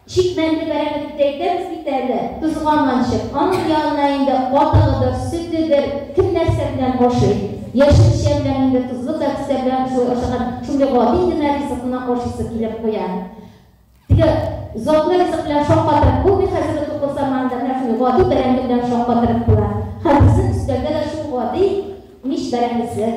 чикмәнле бәрәңге дип тә әйтәбез бит әле, тозга манчып, аның янына инде катыгыдыр, сөтедер, кем нәрсә белән ашый, яшелчә белән инде тозлы кәбестә белән шулай ашаган, шундый гади генә ризыкны ашыйсы килеп куя. Теге затлы ризык белән шаккатырып булмый хәзерге туклы заманында, менә шундый гади бәрәңге белән шаккатырып була. Һәм безнең өстәлдә дә шул гади мич бәрәңгесе.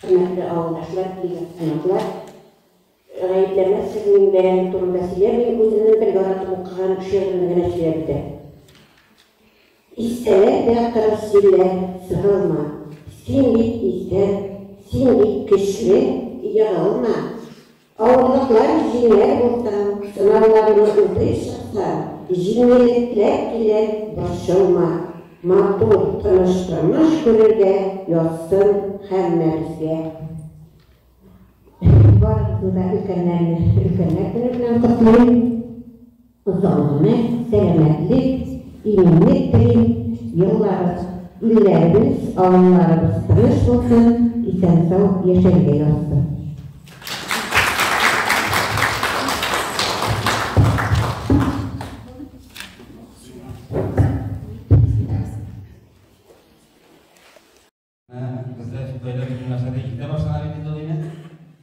Хөрмәтле авылдашлар, килгән кунаклар! Гаепләмәссез, мин бәрәңге турында сөйләмим, үземнең бер яратып укыган шигыремне генә сөйләп үтәм. Иссәләр дә кырыс җилләр, сыгылма, Син бит исән, син бит көчле, егылма. Авырлыклар җиңәр булсаң, сынауларны үтеп чыксаң, җиңеллекләр килер, борчылма. Матур, тыныч тормыш күрергә язсын һәммәбезгә. Барыгызны да өлкәннәрне Өлкәннәр көне белән котлыйм. Озын гомер, сәламәтлек, иминлек телим. Елларыбыз, илләребез, авылларыбыз тыныч булсын, исән-сау яшәргә язсын. Бездә гаилә көне нәрсәдә иртә башлана бит инде ул инде.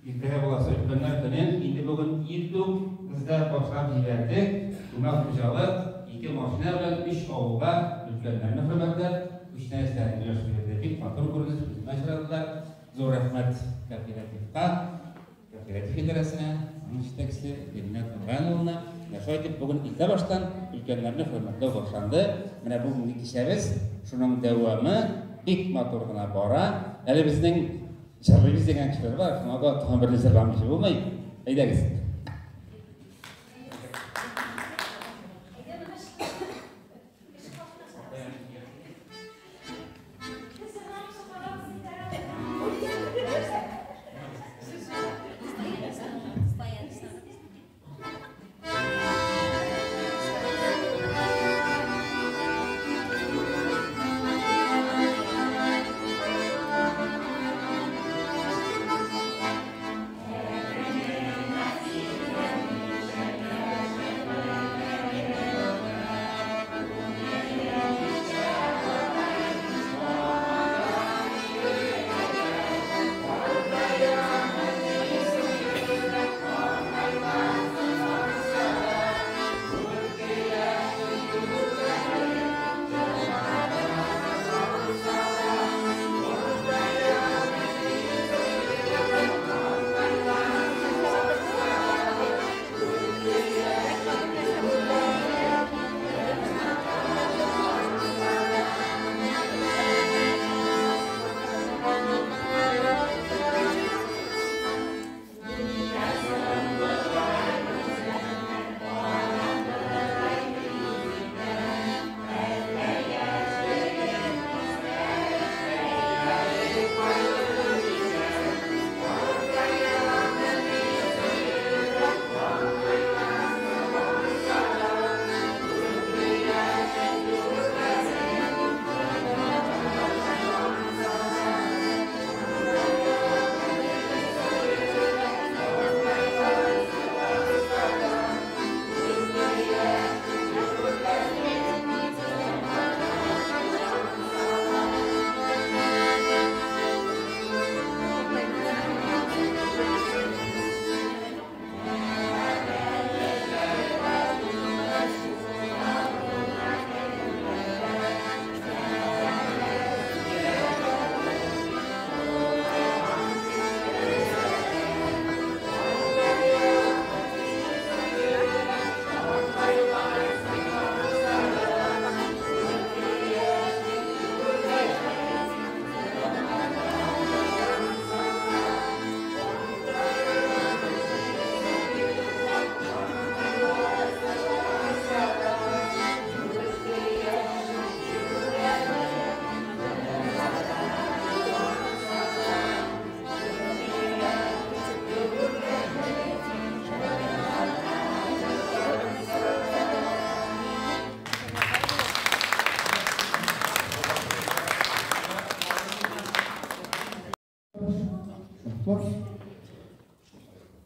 Иртәгә буласы өлкәннәр көне инде бүген иртүк бездә башлап җибәрдек. Күмәк хуҗалык ике машина белән өч авылга өлкәннәрне хөрмәтләп, күчтәнәчләрен өләшеп йөрде. Бик матур күренеш, үземә очрадылар. Зур рәхмәт кооперативка. Кооператив идарәсенә, аның җитәкчесе Гөлнар Нургаян улына. Менә шулай итеп бүген иртә баштан өлкәннәрне хөрмәтләү башланды. Менә бүгенге кичәбез шуның дәвамы. Бик матур гына бара. Әле безнең җырлыйбыз дигән кешеләр бар, шуңа да тагын бер җырламыйча булмый. Әйдәгез.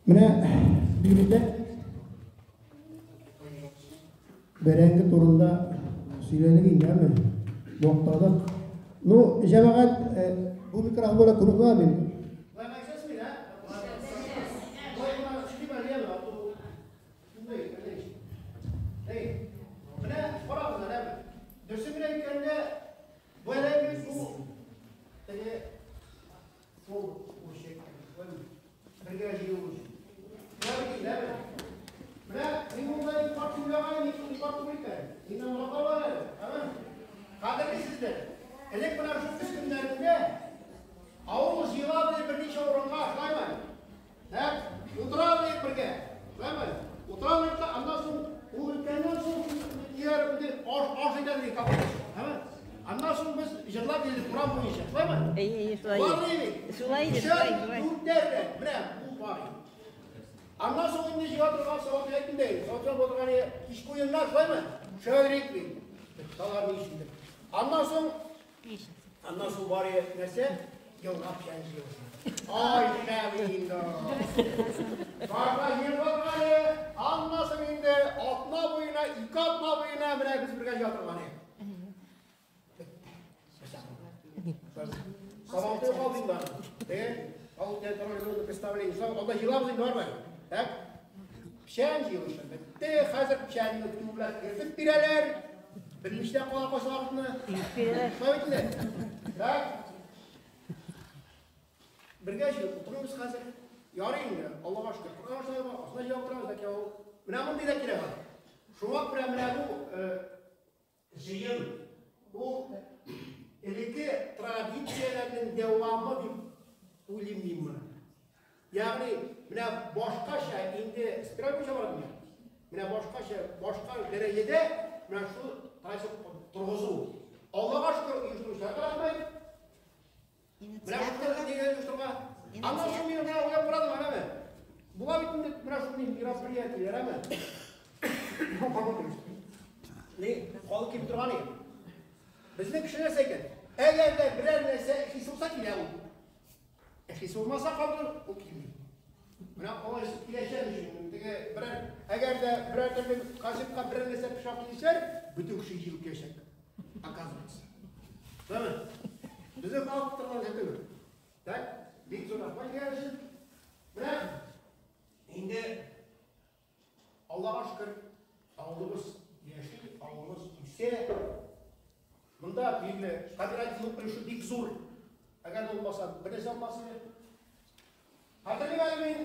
Менә биредә бәрәңге турында сөйләдек инде, әме? Мактадык. Ну, җәмәгать, бу микрофон белән күреп була бит. Менә карагыз әле. Дөресен генә әйткәндә, бәрәңге бу теге шул үрчек, бергә җыю өчен. Менә мин монда ике кат сөйләгән, ике кат түгел икән. Миннән аңлап бар әле. Кадерле сезләр, элек менә шул көз көннәрендә авыл җыела иде берничә урынга, шулаймы? Так, утыра идек бергә. Шулаймы? Утыра идек тә, аннан соң ул үткәннән соң ниләр инде аш аш итә идек капкач. Аннан соң без җырлап йөрдек урам буенча, шулаймы? Әйе, шулай. Шулай иде, шулай, шулай. Дүртәр менә бу бар. Аннан соң инде җыела торган сабак әйттем дә, сабак торган кичке уеннар, шулаймы? Шәгәрик бит. Алар ни өчендер. Аннан соң бар нәрсә? Елга печән җыелышы. Ай, шәп инде. Барга җыелган әле, аннан соң инде атна буена, ике атна буена менә без бергә җыя торган идек. Сабантуй калды инде аны. Теге, авыл театры представление. Анда җыелабыз инде бармы? Так. Печән җыелышы бетте. Хәзер печәнне түгеләп кертеп бирәләр. Белмичтә кала кайсы вакытны. Шулай бит инде. Так. Бергә җыелып утырабыз хәзер. Ярый инде, Аллага шөкер. Коръән аша асына җыелып торабыз, ләкин ул менә мондый да кирәк аны. Шуңа күрә менә бу җыен, бу Элекке традицияләрнең дәвамы дип уйлыйм мин моны. Ягъни менә башкача инде спираль буенча бара дөнья. Менә башкача, башка дәрәҗәдә менә шул традиция торгызу. Аллага шөкер, оештыручыларга рәхмәт. Менә шул нигә оештырырга. Аннан соң мин менә уйлап карадым, әнәме. Була бит инде менә шундый мероприятиеләр, әме. Ни, халык килеп торган икән. Безнең кеше нәрсә икән? Әгәр дә берәр нәрсә эшлисе булса килә ул. Эшлисе булмаса калдыр, ул килми. Менә алай киләчәк өчен теге берәр, әгәр дә берәр төрле концертка берәр нәрсә пешереп килсәр, бөтен кеше җыелып киләчәк. Оказывается. Әме? Безнең халык торган нәрсә түгел. Так, бик зур рәхмәт килгән өчен. Менә инде Аллага шөкер, авылыбыз яши, авылыбыз үсә. Монда билгеле кооперативлык өлеше бик зур. Әгәр дә булмаса, бер нәрсә булмас иде. Хәтерлим әле мин.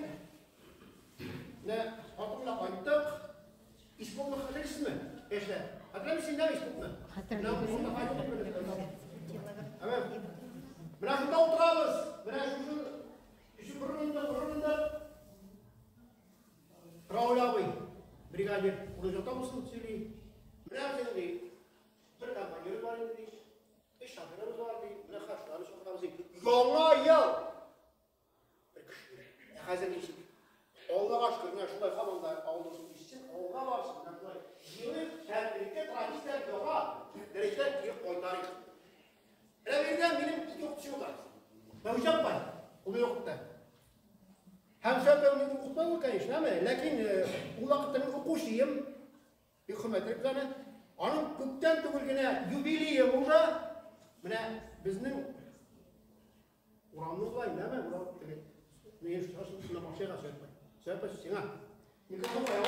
Менә хатын белән кайттык. Испокны хәтерлисезме, яшьләр? Хәтерләмисез инде Испокны? Менә шунда утырабыз. Менә шушы өче бер урында, бер урында. Рауль абый, бригадир, урын булсын сөйли. Менә безнең ди, бер комбайнер бар инде ди. Өч шоферыбыз бар ди. Менә хәзер чакырабыз ди. Яңа ел! Бер кеше. Ә хәзер ничек? Аллага шөкер, менә шулай һаман да авылыбыз үссен, авылга барсын, менә шулай җыелыйк һәм элекке традицияләр яңа дәрәҗәдә кире кайтарыйк. Менә биредә минем ике укытучым утыра. Мәүҗә апай, ул мине укытты. Һәм шәп мин укытмадым, конечно, әмма ләкин ул вакытта мин укучыем, бик хөрмәт итеп аны. Аның күптән түгел генә юбилее уже. Менә безнең урамны болай, нәмә, урам теге. Мин шушында машинага сөйләп. Сөйләп сиңа. Микрофон куя ул.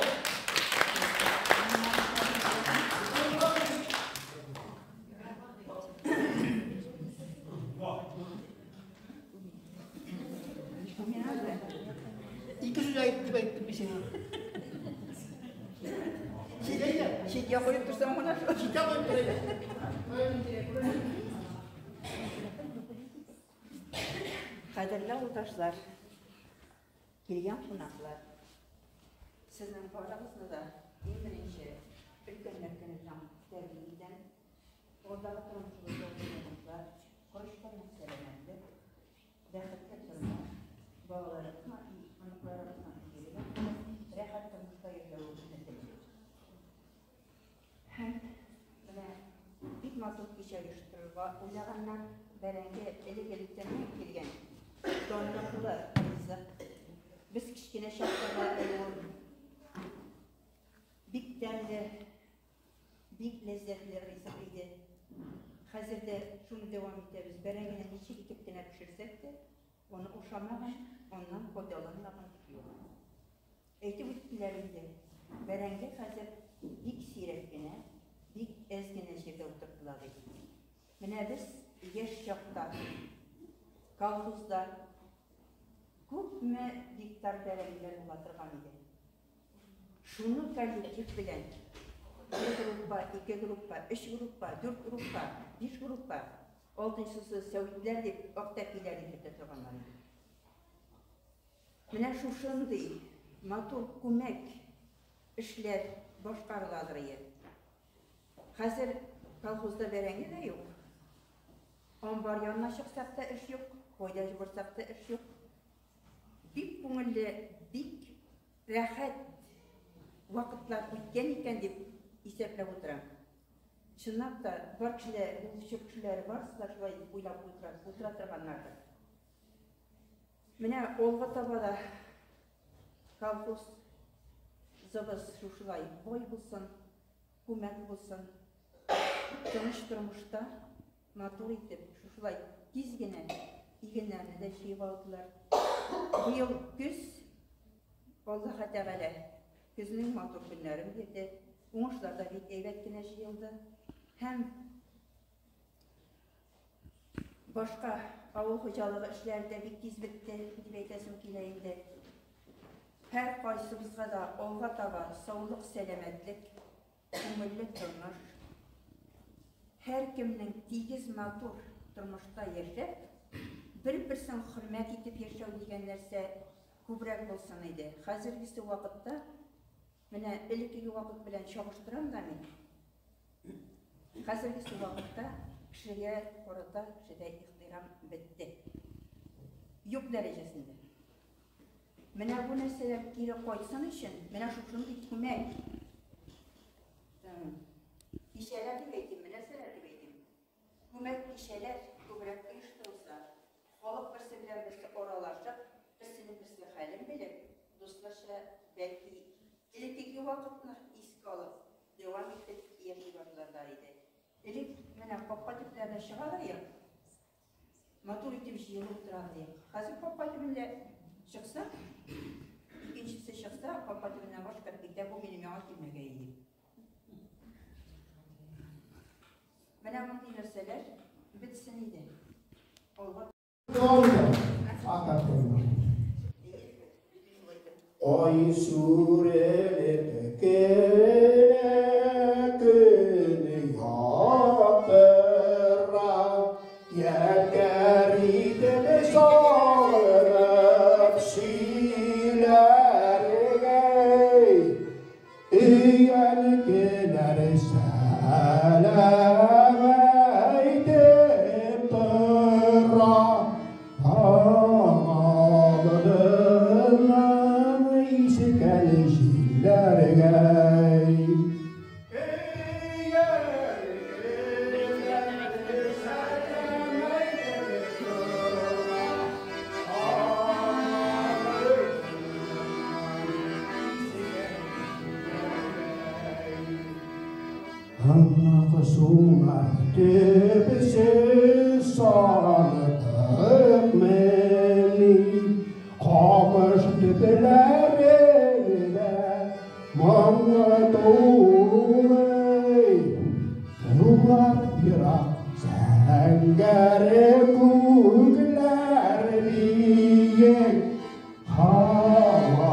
Ике сүз әйт дип әйттем мин сиңа. Читкә куеп торсаң гына шул. Читкә куеп тор инде. Кадерле авылдашлар, килгән кунаклар, сезнең барыгызны да иң беренче өлкәннәр көне белән тәбрик итәм. Алдагы тормышыгызда уңышлар, корычтай нык сәламәтлек, бәхетле тормыш, балаларыгызның, оныкларыгызның игелеген күреп, рәхәт тормышта яшәвегезне телим. Һәм менә бик матур кичә оештырырга уйлаганнар. Бәрәңге элек-электән үк килгән данлыклы ризык. Без кечкенә чакта да әле ул бик тәмле, бик ләззәтле ризык иде. Хәзер дә шуны дәвам итәбез. Бәрәңгене ничек итеп кенә пешерсәк тә, аны ашамаган, аннан файдаланмаган юк. Әйтеп үттеләр инде, бәрәңге хәзер бик сирәк кенә, бик әз генә җирдә утыртыла ди. Менә без яшь чакта колхозда күпме гектар бәрәңгеләр була торган иде. Шуны коллектив белән бер группа, ике группа, өч группа, дүрт группа, биш группа, алтынчысы сәүитләр дип, ак тәпиләр дип йөртә торганнар иде. Менә шушындый матур күмәк эшләр башкарыладыр ие. Хәзер колхозда бәрәңге дә юк. Амбар янына чыксак та эш юк, кайда барсак та эш юк. Бик күңелле, бик рәхәт вакытлар үткән икән дип исәпләп утырам. Чынлап та, бар кешеләр, ул чор кешеләре барысы да шулай дип уйлап утыра, утыра торганнардыр. Менә алга таба да колхоз зыбыз шушылай бай булсын, күмәк булсын. Тыныч тормышта матур итеп, шушылай тиз генә игеннәрне дә җыеп алдылар. Быел көз Аллаһ Тәгалә көзнең матур көннәрен бирде. Уңышлар да бик әйбәт кенә җыелды. Һәм башка авыл хуҗалыгы эшләре дә бик тиз бетте, дип әйтәсем килә инде. Һәр кайсыбызга да алга таба саулык, сәламәтлек, күңелле тормыш. Һәркемнең тигез матур тормышта яшәп, бер-берсен хөрмәт итеп яшәү дигән нәрсә күбрәк булсын иде. Хәзергесе вакытта, менә элеккеге вакыт белән чагыштырам да мин. Хәзергесе вакытта кешегә карата кешедә ихтирам бетте. Юк дәрәҗәсендә. Менә бу нәрсәләр кире кайтсын өчен, менә шушындый күмәк кичәләр дип әйтимме, нәрсәләр дип әйтим. Күмәк кичәләр күбрәк оештырылса, халык берсе белән берсе аралашып, берсенең берсе хәлен белеп, дусларча, бәлки, элеккеге вакытны искә алып, дәвам итеп яши башларлар иде. Элек менә капка төпләренә чыгалар идек, матур итеп җыелып утыралар идек. Хәзер капка төбендә чыкса, икенчесе чыкса, капка төбеннән баш кереп китә, бу минем яңа килмәгәе дип. Менә мондый нәрсәләр бетсен иде. Алга. Ай сүрелеп кенә көн яктыра, Ядкәр итеп сагынып сөйләргә. Өянкеләр сәлам әйтеп тора, Таң алдыннан искән җилләргә. Аңлақы сулар төпсез сандык мени, Камыш төпләрендә моңы тулы. Юллар ерак, зәңгәр күкләр биек, Һаваларда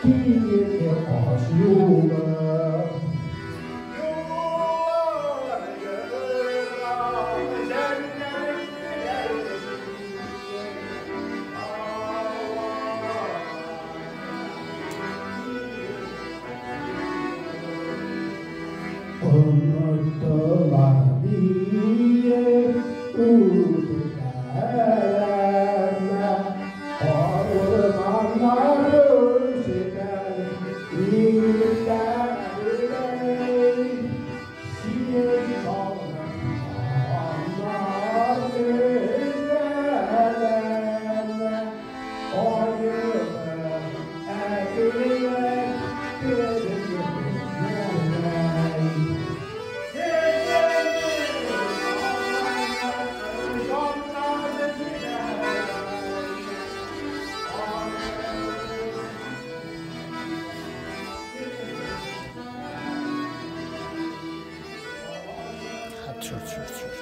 киек каз юлы. Оныттылар диеп үпкәләмә, Карурманнар үскән илләрдәй. Синең салган җаннар өзгәләнә, Аерым әкият кебек йөргәннәй. Төшер, төшер, төшер.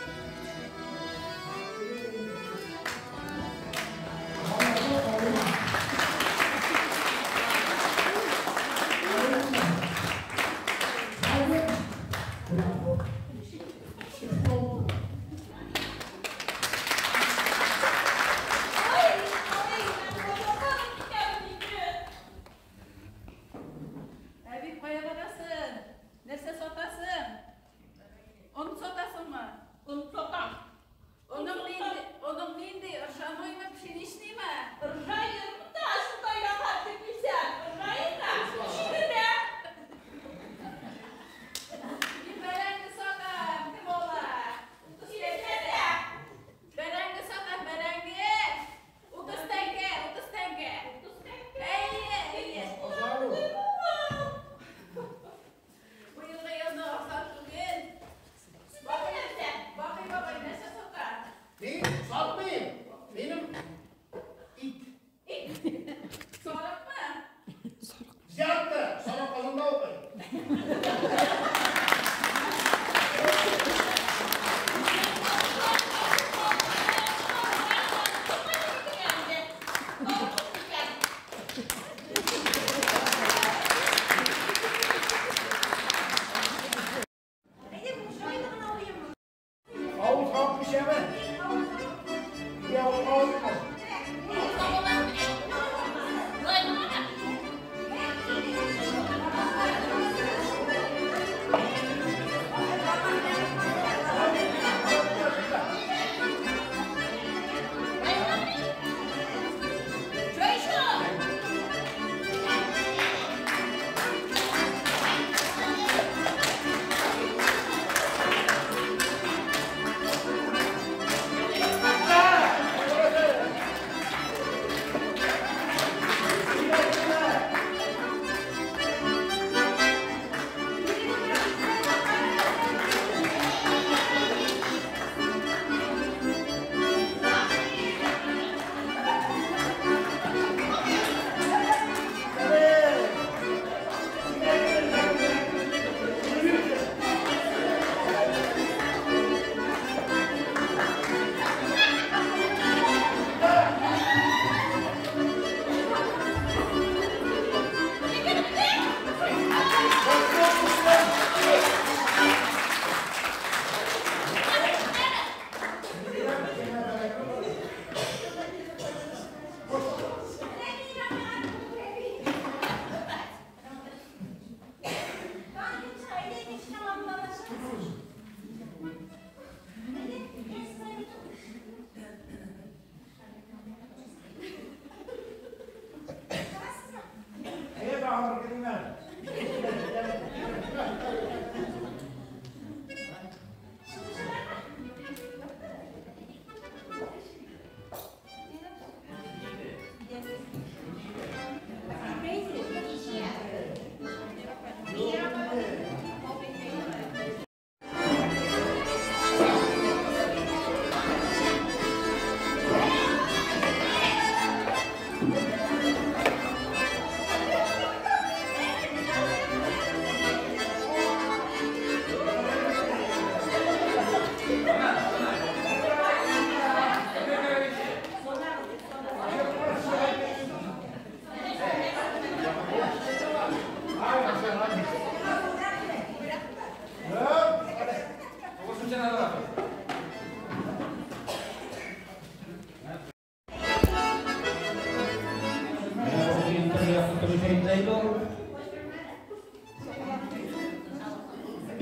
Әби, кая барасың? Нәрсә сатасың? Он сатасыңмы? Он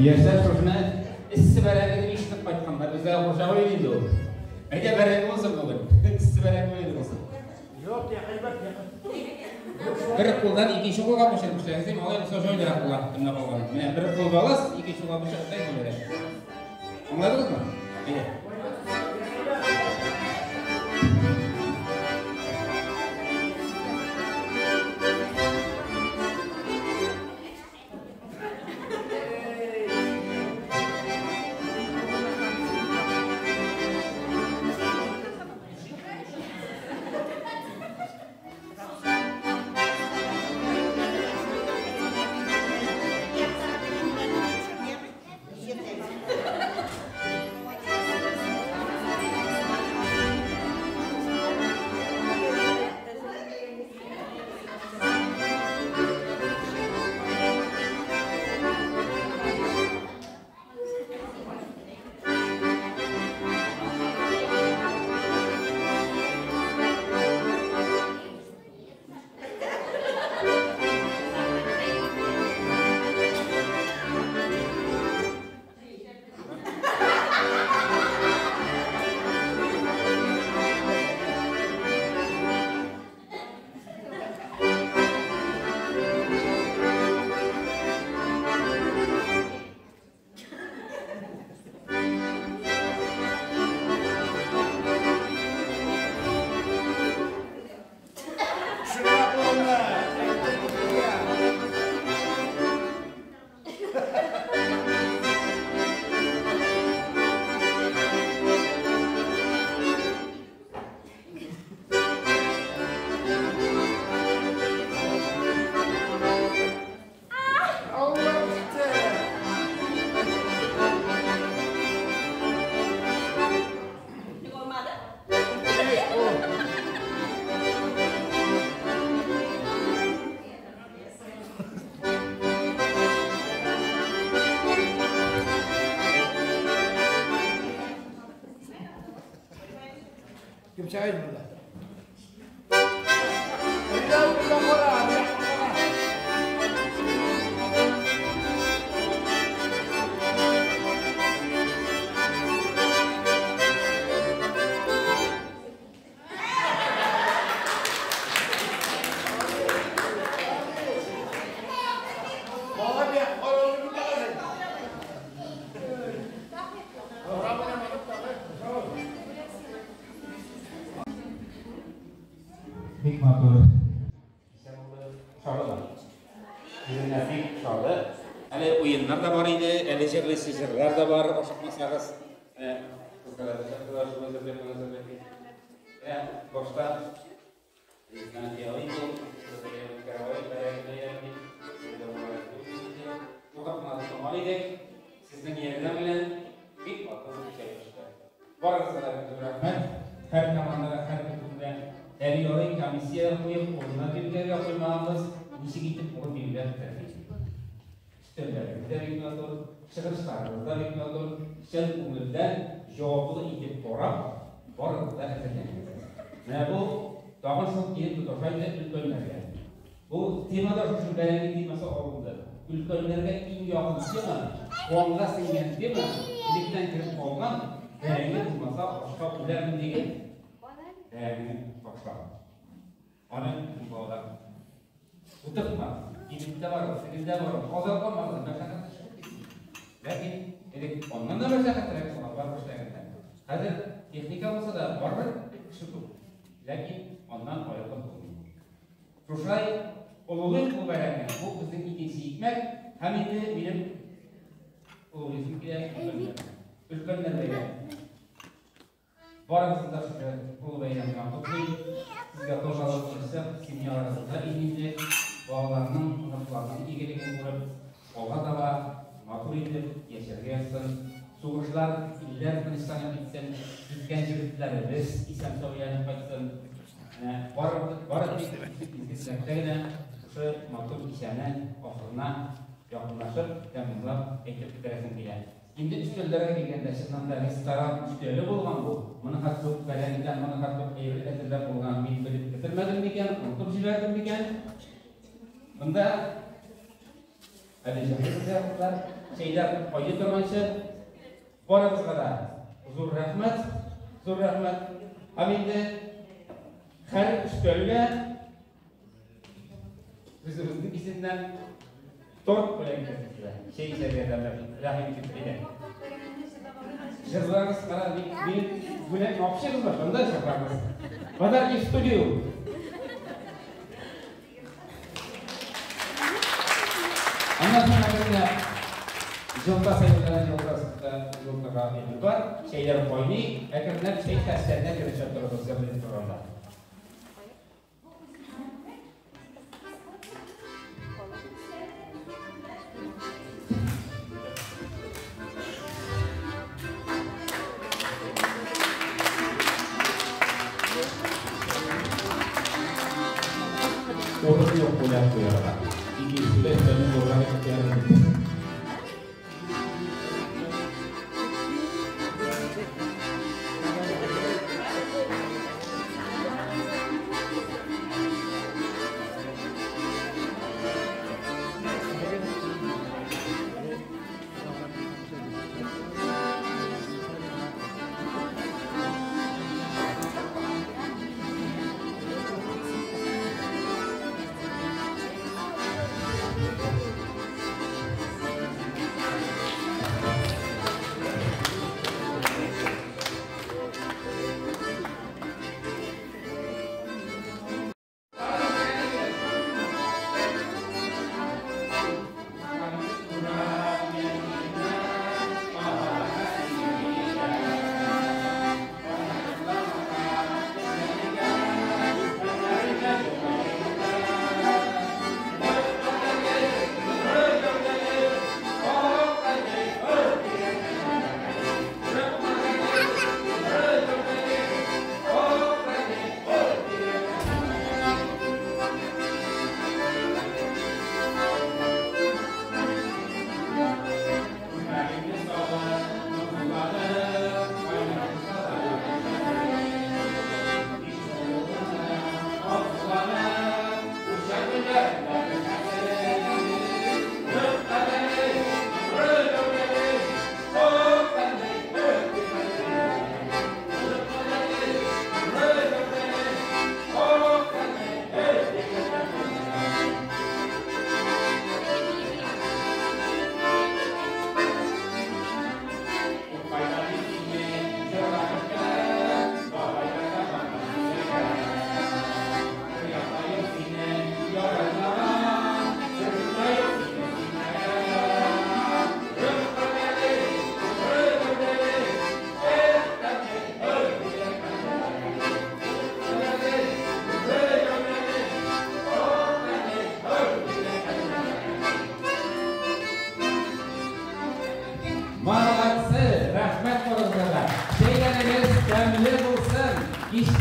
Яшьләр шушыны эссе бәрәңге дип ишетеп кайтканнар. Бездә курчак уйный инде ул. Әйдә бәрәңге булсын бүген. Эссе бәрәңге уйный булсын. Юк, әйбәт. Бер кулдан икенче кулга күчереп эшләгез, алай булса җайлырак була, төнлә калган. Менә бер кул балас, икенче кулга күчереп эшләгез җибәрә. Аңладыгызмы? Әйдә. Кем сәгыйть монда? Әйдә, монда кара, кара. Бик матур кичә булды. Ошадымы? Үземә бик ошады. Әле уеннар да бар иде, әле җырлыйсы җырлар да бар, ашыкмасагыз. Менә кызлар да чыктылар, шуны җырлыйк, моны җырлыйк дип. Менә башта Сезнең ярдәм белән бик матур кичә үтте. Барыгызга да бик зур рәхмәт. Һәр командага, һәр төркемгә әле ярый комиссия куеп, урыннар билгеләргә куймаганбыз, ничек итеп урын билгеләп бетердек. Өстәлләрегез дә бик матур, чыгышларыгыз да бик матур, чын күңелдән, җаваплы итеп карап, барыгыз да әзерләнгәнсез. Менә бу тагын шул килеп тоташа инде өлкәннәргә. Бу тема да шушы бәрәңге темасы алынды. Өлкәннәргә иң якын тема, канга сеңгән тема, электән кереп калган, бәрәңге булмаса ашка үләрмен дигән бәрәңгене ташлау. Аны балалар утыртма, кибеттә бар, тегендә бар, азапланмагыз, мәшәкать чыгып китсен. Ләкин элек аннан да мәшәкатьрәк алар эшләгәннәр. Хәзер техника булса да, барыбер кеше күп. Ләкин аннан аерылып булмый. Шушылай олылыйк бу бәрәңгене. Бу безнең икенче икмәк һәм инде минем олылыйсым килә өлкәннәр. Өлкәннәр бәйрәме. Барыгызны да шушы олы бәйрәм белән котлыйм. Сезгә тазалык, тынычлык, семьяларыгызда иминлек, балаларның, оныкларның игелеген күреп, алга таба матур итеп яшәргә язсын. Сугышлар, илләр тынычланып китсен, киткән җегетләребез исән-сау әйләнеп кайтсын. Менә бары, бары тик изге теләктә генә шушы матур кичәне ахырына якынлашып, тәмамлап әйтеп бетерәсем килә. Инде өстәлләргә килгәндә, чыннан да ресторан өстәле булган бу. Моны хәтта ук бәрәңгедән, моны хәтта ук әйбер әзерләп булган. Мин белеп бетермәдем микән, онытып җибәрдем микән? Монда әле җырлыйбыз, чәйләр кайный торганчы. Барыгызга да зур рәхмәт, зур рәхмәт. Һәм инде һәр өстәлгә үзебезнең исемнән торт белән кертелә. Чәй эчәргә дә рәхим итеп әйдә. Җырларыгыз кара, мин бүләк апчыгыз бар, шунда җырларбыз. Подарки в студию. Аннан соң әлбәттә җылта сәйдәләр җылтасында җылтага әйбер бар. Чәйләр кайный, әкренләп чәй хәстәренә керешә торабыз җырлый торганда. Урын юк бүләк куярга. Икенче өстәлне зуррак итеп куярга.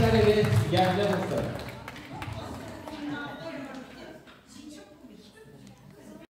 Кичләрегез ямьле булсын!